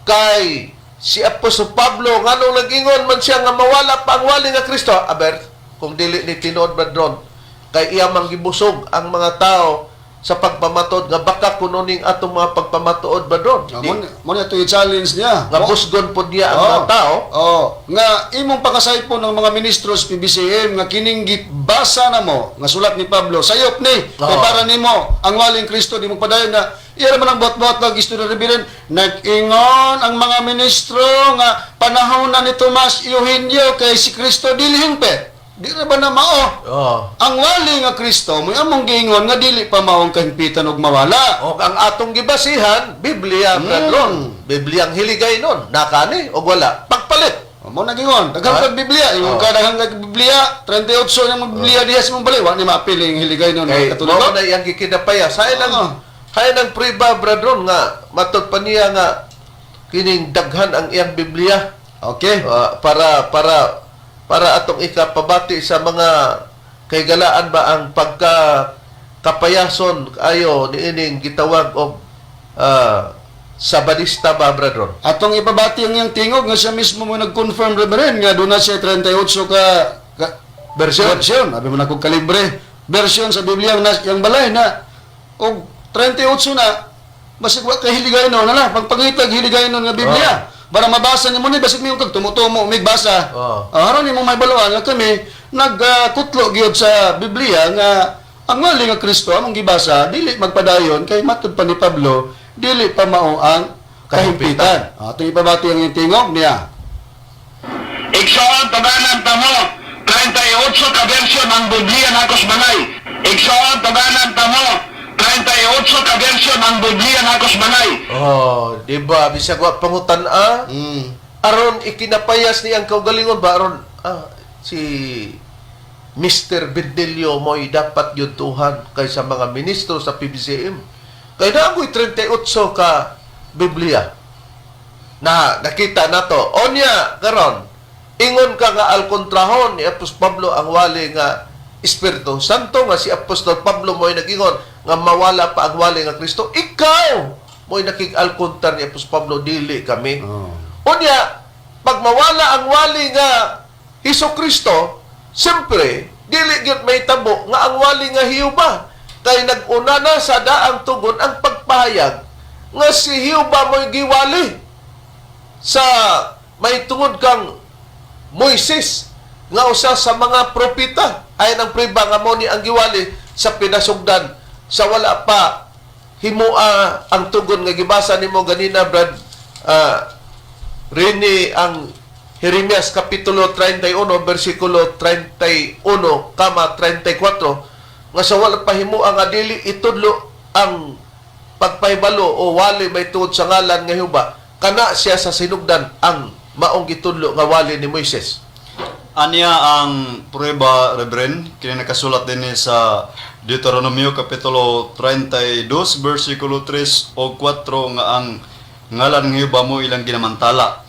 kay si Apostol Pablo, nganong nag-ingon man siya nga mawala pa ang wali nga Kristo? Aber kung dili ni tinuod, brethren, kay iya mang gibusog ang mga tao sa pagpamatod nga baka kuno ning atong mga pagpamatuod, brethren. Ah, mo na ito i-challenge niya. Nga busgon pod niya ang mga tao. Oh, nga imong pakasaypon ng mga ministro sa PBCM nga kining gibasa na mo nga sulat ni Pablo sayop ni kay para nimo ang waling Kristo di mo padayon na iya man ang buhat-buhat nga gisto na reverend. Nag-ingon ang mga ministro nga panahon na ni Tomas Eugenio kay si Kristo dili hingpit. Di ra ba na mao? Ang wali nga Kristo mo among giingon nga dili pa mao ang kahimpitan og mawala. O ang atong gibasihan, Biblia, brethren. Biblia ang hiligay nun. Nakani o wala? Pagpalit. O, mo nagingon, daghan Ha? kag Biblia, ingon ka daghan kag Biblia, 38 nang Biblia diha sa imong balay, wa ni maapil ang hiligay nun Kay mga Katoliko. mao na iyang gikinapaya. Sa ilang kaya ng priba, brethren, nga matod pa niya nga kining daghan ang iyang Biblia. Ah, para para para atong ikapabati sa mga kaigalaan ba ang pagka kapayason ayo niining gitawag og Sabadista ba, brethren? Atong ipabati ang iyang tingog nga siya mismo mo nag-confirm, Reverend, nga doon na siya 38 ka Version. Version, abi mo na kog kalibre. Version sa Biblia ang nas yang balay na og 38 na basig wa kay hiligay no na lang pagpangitag hiligay no nga Biblia. Para mabasa nimo ni basig miyong kag tumutumo mig basa. Ah, aron nimo may baluan nga kami nagkutlo gyud sa Biblia nga ang wali nga Kristo among gibasa dili magpadayon kay matud pa ni Pablo dili pa mao ang kahimpitan. Ah, atong ipabati ang iyang tingog niya. Igsoon, tuganan ta mo, 38 ka version ang Biblia nakos balay. Igsoon, tuganan ta mo, 38 ka version ang Biblia nakos balay. Oh, di ba bisag wa pangutan-a? Aron ikinapayas niyang kaugalingon ba aron si Mr. Bendelio mo'y dapat yuntuhan kaysa mga ministro sa PBCM. Kay naamoy 38 ka Biblia na nakita nato. Onya karon ingon ka nga alkontrahon ni Apostol Pablo ang wali nga Espiritu Santo nga si Apostol Pablo mo'y nag-ingon nga mawala pa ang wali nga Kristo. Ikaw mo'y nakig-alkontra ni Apostol Pablo, dili kami. Unya, pag mawala ang wali nga Hesus Kristo, siyempre, dili gyud may tabo nga ang wali nga Hiuba. Kay nag-una na sa daang tugon ang pagpahayag nga si Hiuba mo'y giwali sa may tungod kang Moises nga usa sa mga propeta. Ay ang priba nga mo ni ang giwali sa pinasugdan sa wala pa himua ang tugon nga gibasa nimo ganina, Brad Rene, ang Jeremias kapitulo 31 bersikulo 31 kama 34 nga sa wala pa himua nga dili itudlo ang pagpahibalo o wali may tuod sa ngalan nga Jehova, kana siya sa sinugdan ang maong gitudlo nga wali ni Moises. Aniya ang prueba, Reverend, kini nakasulat din ni sa Deuteronomio Kapitulo 32, versikulo 3 o 4 nga ang ngalan ng Jehova mo ilang ginamantala.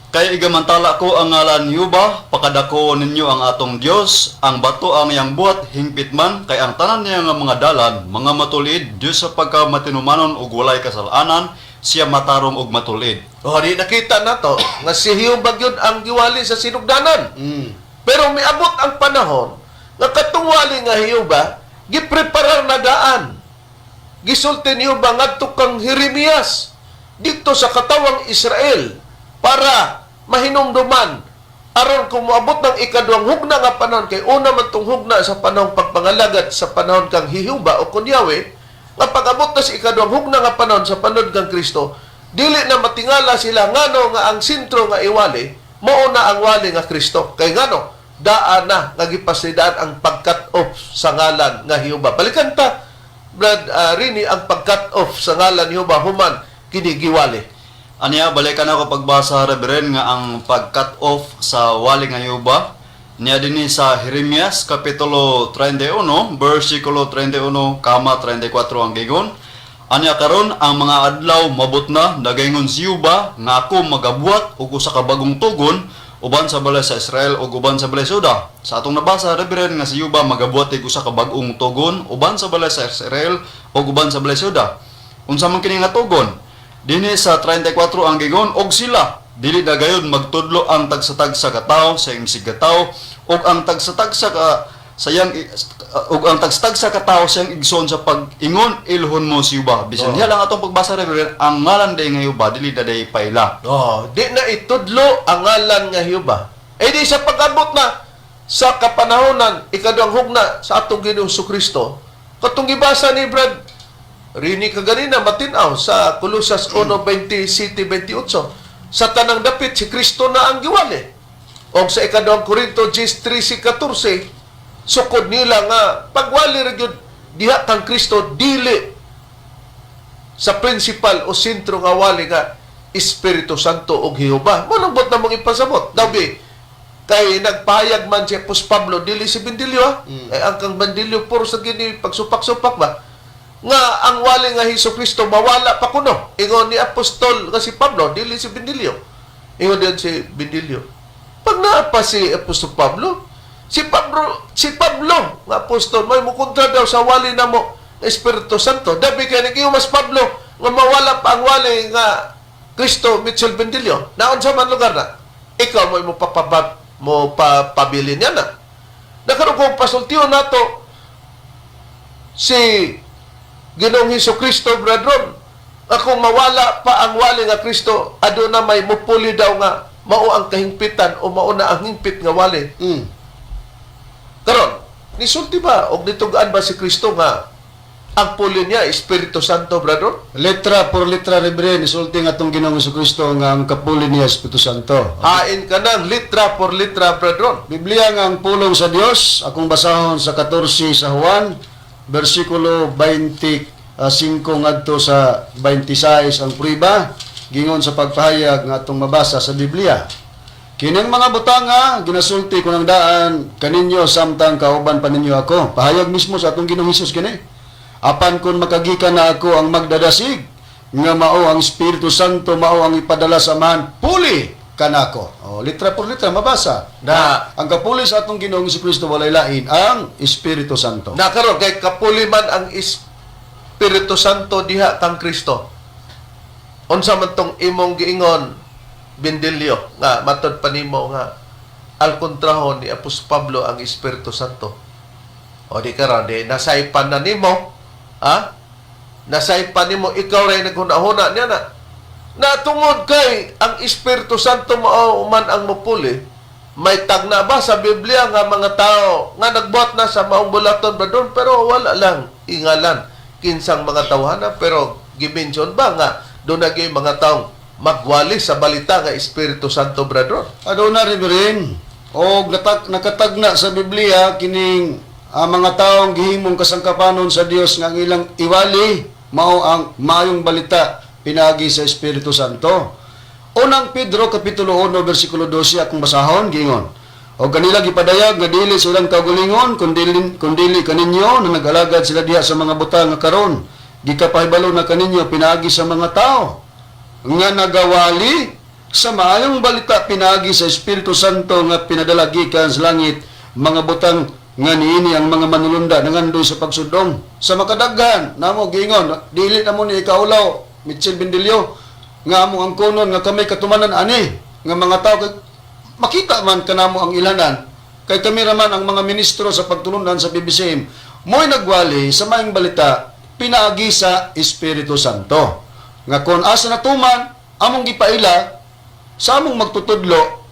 Kay igamantala ko ang ngalan ni Jehova, pakadako ninyo ang atong Dios, ang bato ang iyang buhat, hingpit man, kay ang tanan niya nga mga dalan, mga matulid, Dios sa pagkamatinumanon ug walay kasalanan, siya matarong ug matulid. O di nakita na to nga si Jehova gyud ang giwali sa sinugdanan. Pero miabot ang panahon nga katong wali nga Jehova Gipreparar na daan. Gisulti niyo ba ngadto kang Jeremias dito sa katawang Israel para mahinumduman aron kung moabot ng ikaduhang hugna nga panahon, kay una man tong hugna sa panahong pagpangalagad sa panahon kang Hihuba o kun Yahweh, nga pag-abot na sa ikaduhang hugna nga panahon sa panahon kang Kristo, dili na matingala sila ngano nga ang sentro nga iwali mao na ang wali nga Kristo, kay ngano daan na nga gipasidaan ang pag-cut off sa ngalan nga Hihuba. Balikan ta, Brad Rini, ang pag-cut off sa ngalan ni Hihuba human kini giwali. Aniya, balikan ako pagbasa, Reverend, nga ang pag-cut off sa wali nga Yuba. Niya dinhi sa Jeremias kapitulo 31, versikulo 31, kama 34 ang gigon. Aniya, "Karon ang mga adlaw mabot na, nagaingon si Yuba, nga ako magabuhat og usa ka bagong tugon uban sa balay sa Israel ug uban sa balay sa Juda." Sa atong nabasa, Reverend, nga si Yuba magabuhat og usa ka bag-ong tugon uban sa balay sa Israel ug uban sa balay sa Juda. Unsa man kini nga tugon? Dinhi sa 34 ang gigon, "Og sila dili na gayud magtudlo ang tagsa-tagsa ka tawo sa iyang ka tawo ug ang tagsa-tagsa ka tawo sa iyang igsoon sa pag-ingon, 'Ilhon mo si Yuba.'" Bisan diha lang atong pagbasa, Reverend, ang ngalan day nga Yuba dili na day paila. Oh, di na itudlo ang ngalan nga Hiuba. Eh di sa pag-abot na sa kapanahonan, ikaduhang hugna sa atong Ginoong Kristo, katong gibasa ni Brad Rini kaganina matinaw sa Colosas 1:27, 28. Sa tanang dapit si Kristo na ang giwali. Og sa ikaduhang Korinto 10:13, 14, sukod nila nga pagwali ra gyud diha kang Kristo, dili sa principal o sentro nga wali nga Espiritu Santo og Jehova. Manong na mong ipasabot? Dabi, kay nagpahayag man si Apostol Pablo, dili si Bendilio ha. Eh, ang kang Bendilio puro sa gini pagsupak-supak ba? Nga ang wali nga Hesus Kristo mawala pa kuno. Ingon ni Apostol nga si Pablo, dili si Bendilio. Ingon din si Bendilio. Pag naa pa si Apostol Pablo, si Pablo nga apostol may mukontra daw sa wali namo nga Espiritu Santo. Dabi kay nag mas Pablo nga mawala pa ang wali nga Kristo, Mitchell Bendilio. Naon sa man lugar na? Ikaw mo papabab mo pabilin niya na. Nakaroon kung pasultiyo nato si Ginoong Hesus Kristo, brethren, nga kung mawala pa ang wali nga Kristo, aduna may mupuli daw nga mao ang kahingpitan o mao na ang hingpit nga wali. Karon, nisulti ba og nitugaan ba si Kristo nga ang puli niya Espiritu Santo, brethren? Letra por letra, Reverend, isulti nga atong Ginoong Kristo nga ang kapuli niya Espiritu Santo. Hain ka nang litra por litra, brethren. Biblia nga ang pulong sa Dios, akong basahon sa 14 sa Juan, versikulo 25 ngadto sa 26 ang prueba, gingon sa pagpahayag nga atong mabasa sa Biblia. "Kining mga butanga ginasulti ko ng daan kaninyo samtang kauban pa ninyo ako." Pahayag mismo sa atong Ginoong Hesus kini. "Apan kung makagikan na ako, ang magdadasig nga mao ang Espiritu Santo, mao ang ipadala sa Amahan, puli kanako. O, litra por litra mabasa. Na Ang kapuli sa atong Ginoong Kristo walay lain ang Espiritu Santo. Na karon kay kapuli man ang Espiritu Santo diha kang Kristo. Unsa man tong imong giingon, Bendilio, nga matod pa nimo nga al kontrahon ni Apostol Pablo ang Espiritu Santo? O di karon di nasaypan na nimo, ha? Nasaypan nimo, ikaw ray naghuna-huna niya na. Na tungod kay ang Espiritu Santo mao man ang mupuli, may tagna ba sa Biblia nga mga tao nga nagbuhat na sa maong bulaton ba doon, pero wala lang ingalan kinsang mga tawhana, pero gimension ba nga doon na gyud mga taong magwali sa balita nga Espiritu Santo, brethren? Aduna, Reverend, og nakatagna sa Biblia kining ang mga taong gihimong kasangkapanon sa Dios nga ang ilang iwali mao ang maayong balita pinaagi sa Espiritu Santo. Unang Pedro kapitulo 1 bersikulo 12 akong basahon, giingon. "Og kanila gipadayag nga dili sa ilang kaugalingon kundili kaninyo na nag-alagad sila diha sa mga butang nga karon gikapahibalo na kaninyo pinaagi sa mga tao nga nagawali sa maayong balita pinaagi sa Espiritu Santo nga pinadala gikan sa langit, mga butang nga niini ang mga manulunda nangandoy sa pagsudong." Sa makadaghan namo giingon, dili namo ni ikaulaw, Mitchell Bendilio, nga amo ang kunon nga kami katumanan ani nga mga tao, kay makita man kanamo ang ilanan kay kami raman ang mga ministro sa pagtulunan sa PBCM. Mo'y nagwali sa maayong balita pinaagi sa Espiritu Santo. Nga kon asa natuman among gipaila sa among magtutudlo,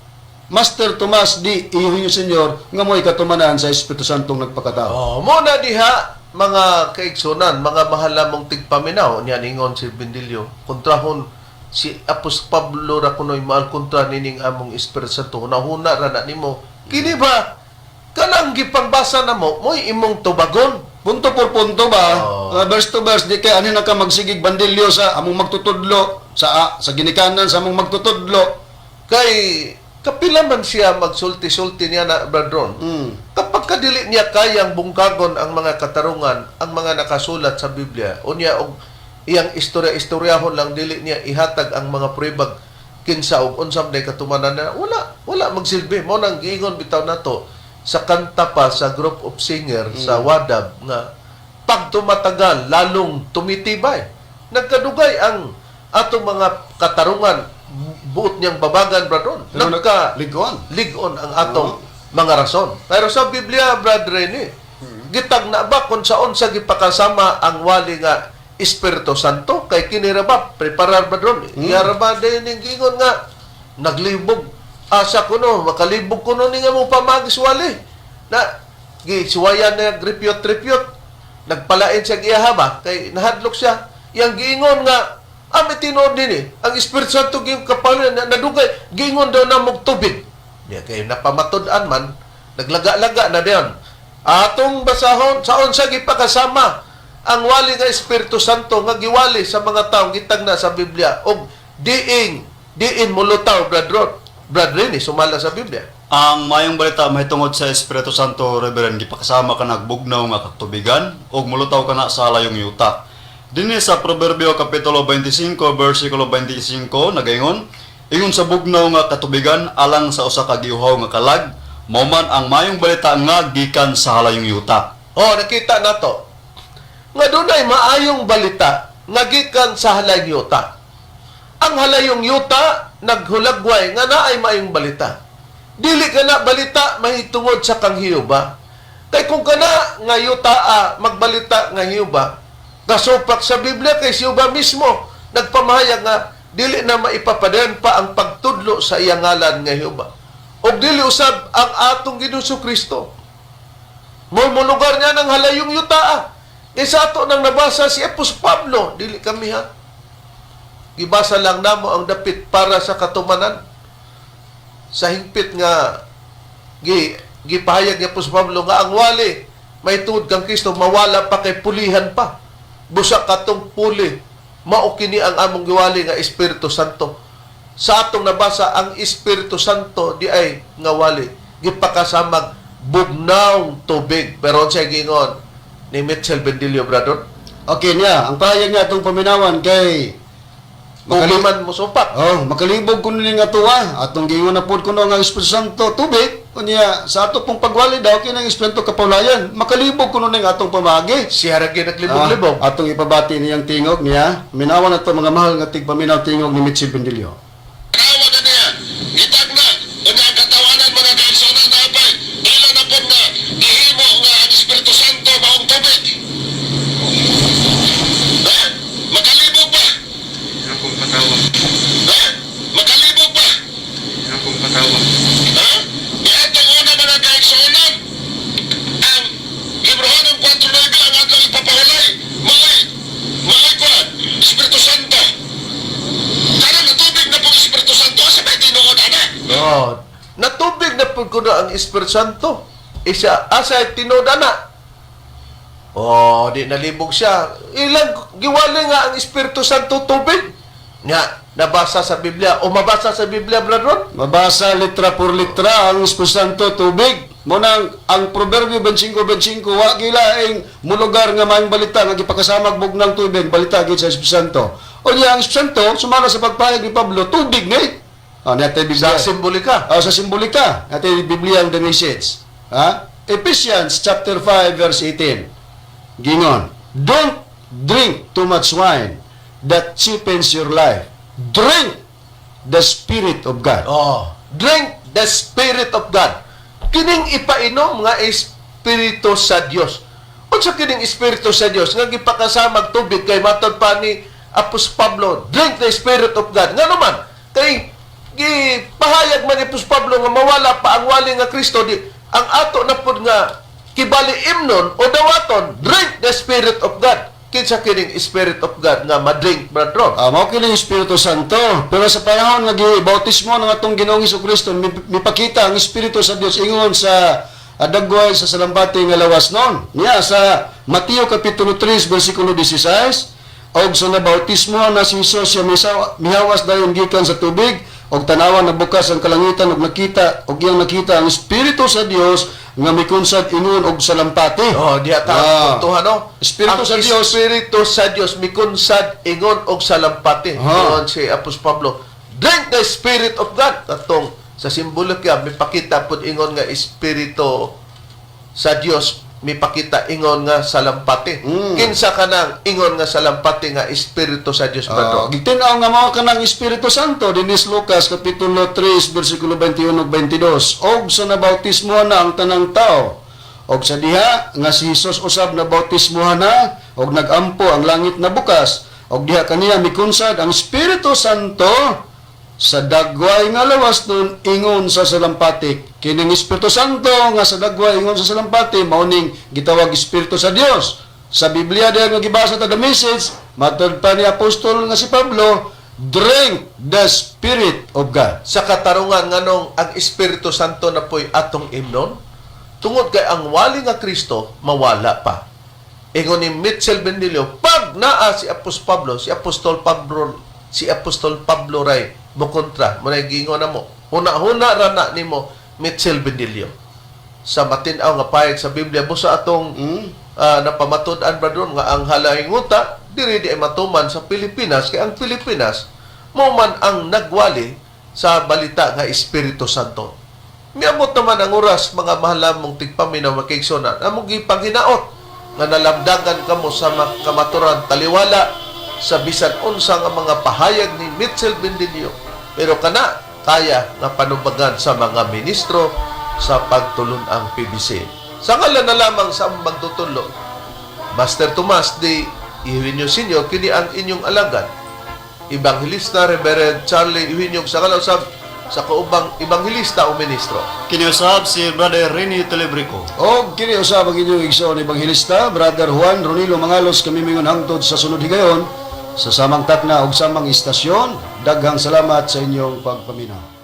Master Tomas D. Eugenio Senior, nga mo'y katumanan sa Espiritu Santo nagpakatao. Oh, mo na diha, mga kaigsunan, mga mahal namong tigpaminaw, niya ningon si Bendilio, kontrahon si Apostol Pablo ra kuno'y maal kontra nining among Espiritu Santo. Hunahuna ra na nimo. Kini ba kanang gipangbasa namo mo'y imong tubagon? Punto por punto ba? Oo. Verse to verse, di kay ani na ka magsigig bandilyo sa among magtutudlo, sa ginikanan sa among magtutudlo. Kay kapila man siya magsulti-sulti niya na, Brad Ron. Kapag kadili niya kayang bungkagon ang mga katarungan, ang mga nakasulat sa Biblia, unya og iyang istorya-istoryahon lang, dili niya ihatag ang mga pruwebag kinsa og unsa man katumanan na, wala wala magsilbi. Mo nang giingon bitaw nato sa kanta pa sa group of singer sa Wadab nga pag tumatagal lalong tumitibay. Nagkadugay ang atong mga katarungan, buot niyang babagan, Brad Ron. Pero Nagka ligon. Ligon ang atong mga rason. Pero sa Biblia, Brad Rene, gitag na ba kung saon sa gipakasama ang wali nga Espiritu Santo? Kay kini ra ba, preparar ba doon? Iya ra ba din ning giingon nga, naglibog, asa kuno, makalibog kuno ni nga mo pamagis wali. Na, gisuwayan na ripyot-ripyot, nagpalain siya giyaha ba? Kay nahadlok siya. Yang giingon nga, ami tinuod din eh. Ang Espiritu Santo giyong kapal na nadugay, giingon daw na mong tubig. Niya kay napamatud-an man, naglaga-laga na diyan. Atong basahon, saon sa gipakasama ang wali nga Espiritu Santo nga giwali sa mga taong gitagna sa Biblia og diing diin mulutaw, Brad Rod. Brad Rene, sumala sa Biblia. Ang mayong balita mahitungod sa Espiritu Santo, Reverend, gipakasama ka nagbugnaw nga katubigan ug mulutaw ka na sa layong yuta. Dinhi sa Proverbio kapitulo 25 versikulo 25 nagaingon, ingon sa bugnaw nga katubigan alang sa usa ka giuhaw nga kalag, mao man ang mayong balita nga gikan sa halayong yuta. Oh, nakita na to. Nga dunay maayong balita nga gikan sa halayong yuta. Ang halayong yuta naghulagway nga naay maayong balita. Dili ka na balita mahitungod sa kang Hiuba. Kay kung kana nga yuta magbalita nga Hiuba, kasupak sa Biblia kay si Hiuba mismo nagpamahayag nga dili na maipapadayon pa ang pagtudlo sa iyang ngalan nga Hiuba. Og dili usab ang atong Ginoong Kristo. Mumulugar niya ng halayong yuta. E sa ato nang nabasa si Apos Pablo, dili kami ha. Gibasa lang namo ang dapit para sa katumanan. Sa hingpit nga gipahayag ni Apos Pablo nga ang wali may tuod kang Kristo mawala pa kay pulihan pa. Busa katong puli mao kini ang among giwali nga Espiritu Santo. Sa atong nabasa ang Espiritu Santo di ay nga wali gipakasamag bugnaw tubig. Pero unsay giingon ni Mitchell Bendilio, brother? Okay niya, ang pahayag niya atong paminawan kay Makali man mo supak. Oh, makalibog kuno ni nga tuwa. Atong giingon na pod kuno nga Espiritu Santo tubig. Unya sa ato pong pagwali daw kini ang Espiritu kapawlayan. Makalibog kuno ning atong pamagi. Siya ra gyud naglibog-libog. Ah, atong ipabati niyang tingog niya. Minawan na to, mga mahal nga tigpaminaw, tingog ni Mitchell Bendilio. Tawag na niya, gitag na, unya ang katawanan mga kaigsunan na apay, ila na po nga, gihimo nga ang Espiritu Santo maong tubig. Ha? Makalibog ba? Akong patawag. Ha? Makalibog ba? Akong patawag. Ha? Niadtong una, mga kaigsunan, ang Hebreohanon 4.9 ang atong ipapahulay, maoy kuan, Espiritu Santo. Karon natubig na pong Espiritu Santo, asa may tinuod ana? Oh, natubig na pud kuno ang Espiritu Santo. Isa asa tinuod ana. Oh, di nalibog siya. Ilang giwali nga ang Espiritu Santo tubig. Nga nabasa sa Biblia o mabasa sa Biblia, Brad Ron? Mabasa litra por litra ang Espiritu Santo tubig. Mo nang ang Proverbio 25:25 wa gilaing mulugar nga maayong balita nga gipakasamag bugnang tubig balita gid sa Espiritu Santo. Unya ang Espiritu Santo sumala sa pagpahayag ni Pablo tubig ni. Ah, niya Biblia. Sa simbolika. Ah, sa simbolika, natin Biblia ang the message. Ha? Ephesians chapter 5 verse 18. Gingon, "Don't drink too much wine that cheapens your life. Drink the Spirit of God." Oh, drink the Spirit of God. Kining ipainom nga Espiritu sa Dios. Unsa kining Espiritu sa Dios nga gipakasamag tubig kay matod pa ni Apos Pablo, drink the Spirit of God. Ngano man kay gipahayag man ni Apos Pablo nga mawala pa ang wali nga Kristo, di ang ato na pud nga kibali imnon o dawaton, drink the Spirit of God. Kinsa kining Spirit of God nga madrink, Brad Ron? Ah, mao kini Espiritu Santo. Pero sa panahon nga gibautismo ng atong Ginoong Kristo, mipakita ang Espiritu sa Dios ingon sa adagway sa salampati nga lawas noon. Niya sa Mateo kapitulo 3 bersikulo 16, og sa nabautismo na si Jesus siya mihawas dayon gikan sa tubig og tanawa na bukas ang kalangitan og nakita og iyang nakita ang Espiritu sa Dios nga mikunsad ingon og salampati. Oh, diha ta puntuhan, no. Espiritu Ang sa Dios. Espiritu sa Dios mikunsad ingon og salampati. Ingon si Apostol Pablo, drink the Spirit of God. Katong sa simbolo kaya mipakita pud ingon nga Espiritu sa Dios mipakita ingon nga salampati. Kinsa kanang ingon nga salampati nga Espiritu sa Dios, Brad? Gitin-aw nga mao kanang Espiritu Santo dinis Lucas kapitulo 3 bersikulo 21 ug 22. Og sa nabautismo na ang tanang tao og sa diha nga si Jesus usab nabautismohan na og nagampo ang langit na bukas og diha kaniya mikunsad ang Espiritu Santo sa dagway nga lawas nun ingon sa salampati. Kining Espiritu Santo nga sa dagway ingon sa salampati mao ning gitawag Espiritu sa Dios. Sa Biblia diha nga gibasa ta the message, matod pa ni apostol nga si Pablo, drink the Spirit of God. Sa katarungan, nganong ang Espiritu Santo na po'y atong imnon? Tungod kay ang wali nga Kristo mawala pa. Ingon ni Mitchell Bendilio, pag naa si Apostol Pablo, si Apostol Pablo ray mokontra, mo giingon na mo. Huna-huna ra na nimo, Mitchell Bendilio. Sa matin-aw nga payag sa Biblia, busa atong napamatud-an, Brad, nga ang halahinguta diri di ay matuman sa Pilipinas kay ang Pilipinas mo man ang nagwali sa balita nga Espiritu Santo. Miabot naman ang oras, mga mahal namong tigpaminaw, makiigsonan, among gipanghinaot nga nalamdagan kamo sa kamaturan taliwala sa bisan unsa nga mga pahayag ni Mitchell Bendilio. Pero kana kaya nga panubagan sa mga ministro sa pagtulun-ang PBC. Sa ngalan na lamang sa among magtutudlo, Master Tomas D. Eugenio Sr., kini ang inyong alagad, Evangelista Reverend Charlie Eugenio, sa ngalan usab sa kaubang ebanghelista o ministro. Kiniusab si Brother Rene Telebrico. Og kini usab ang inyong igsoon ebanghelista, Brother Juan Ronilo Mangalos, kami mingon hangtod sa sunod higayon sa samang takna ug samang istasyon. Daghang salamat sa inyong pagpaminaw.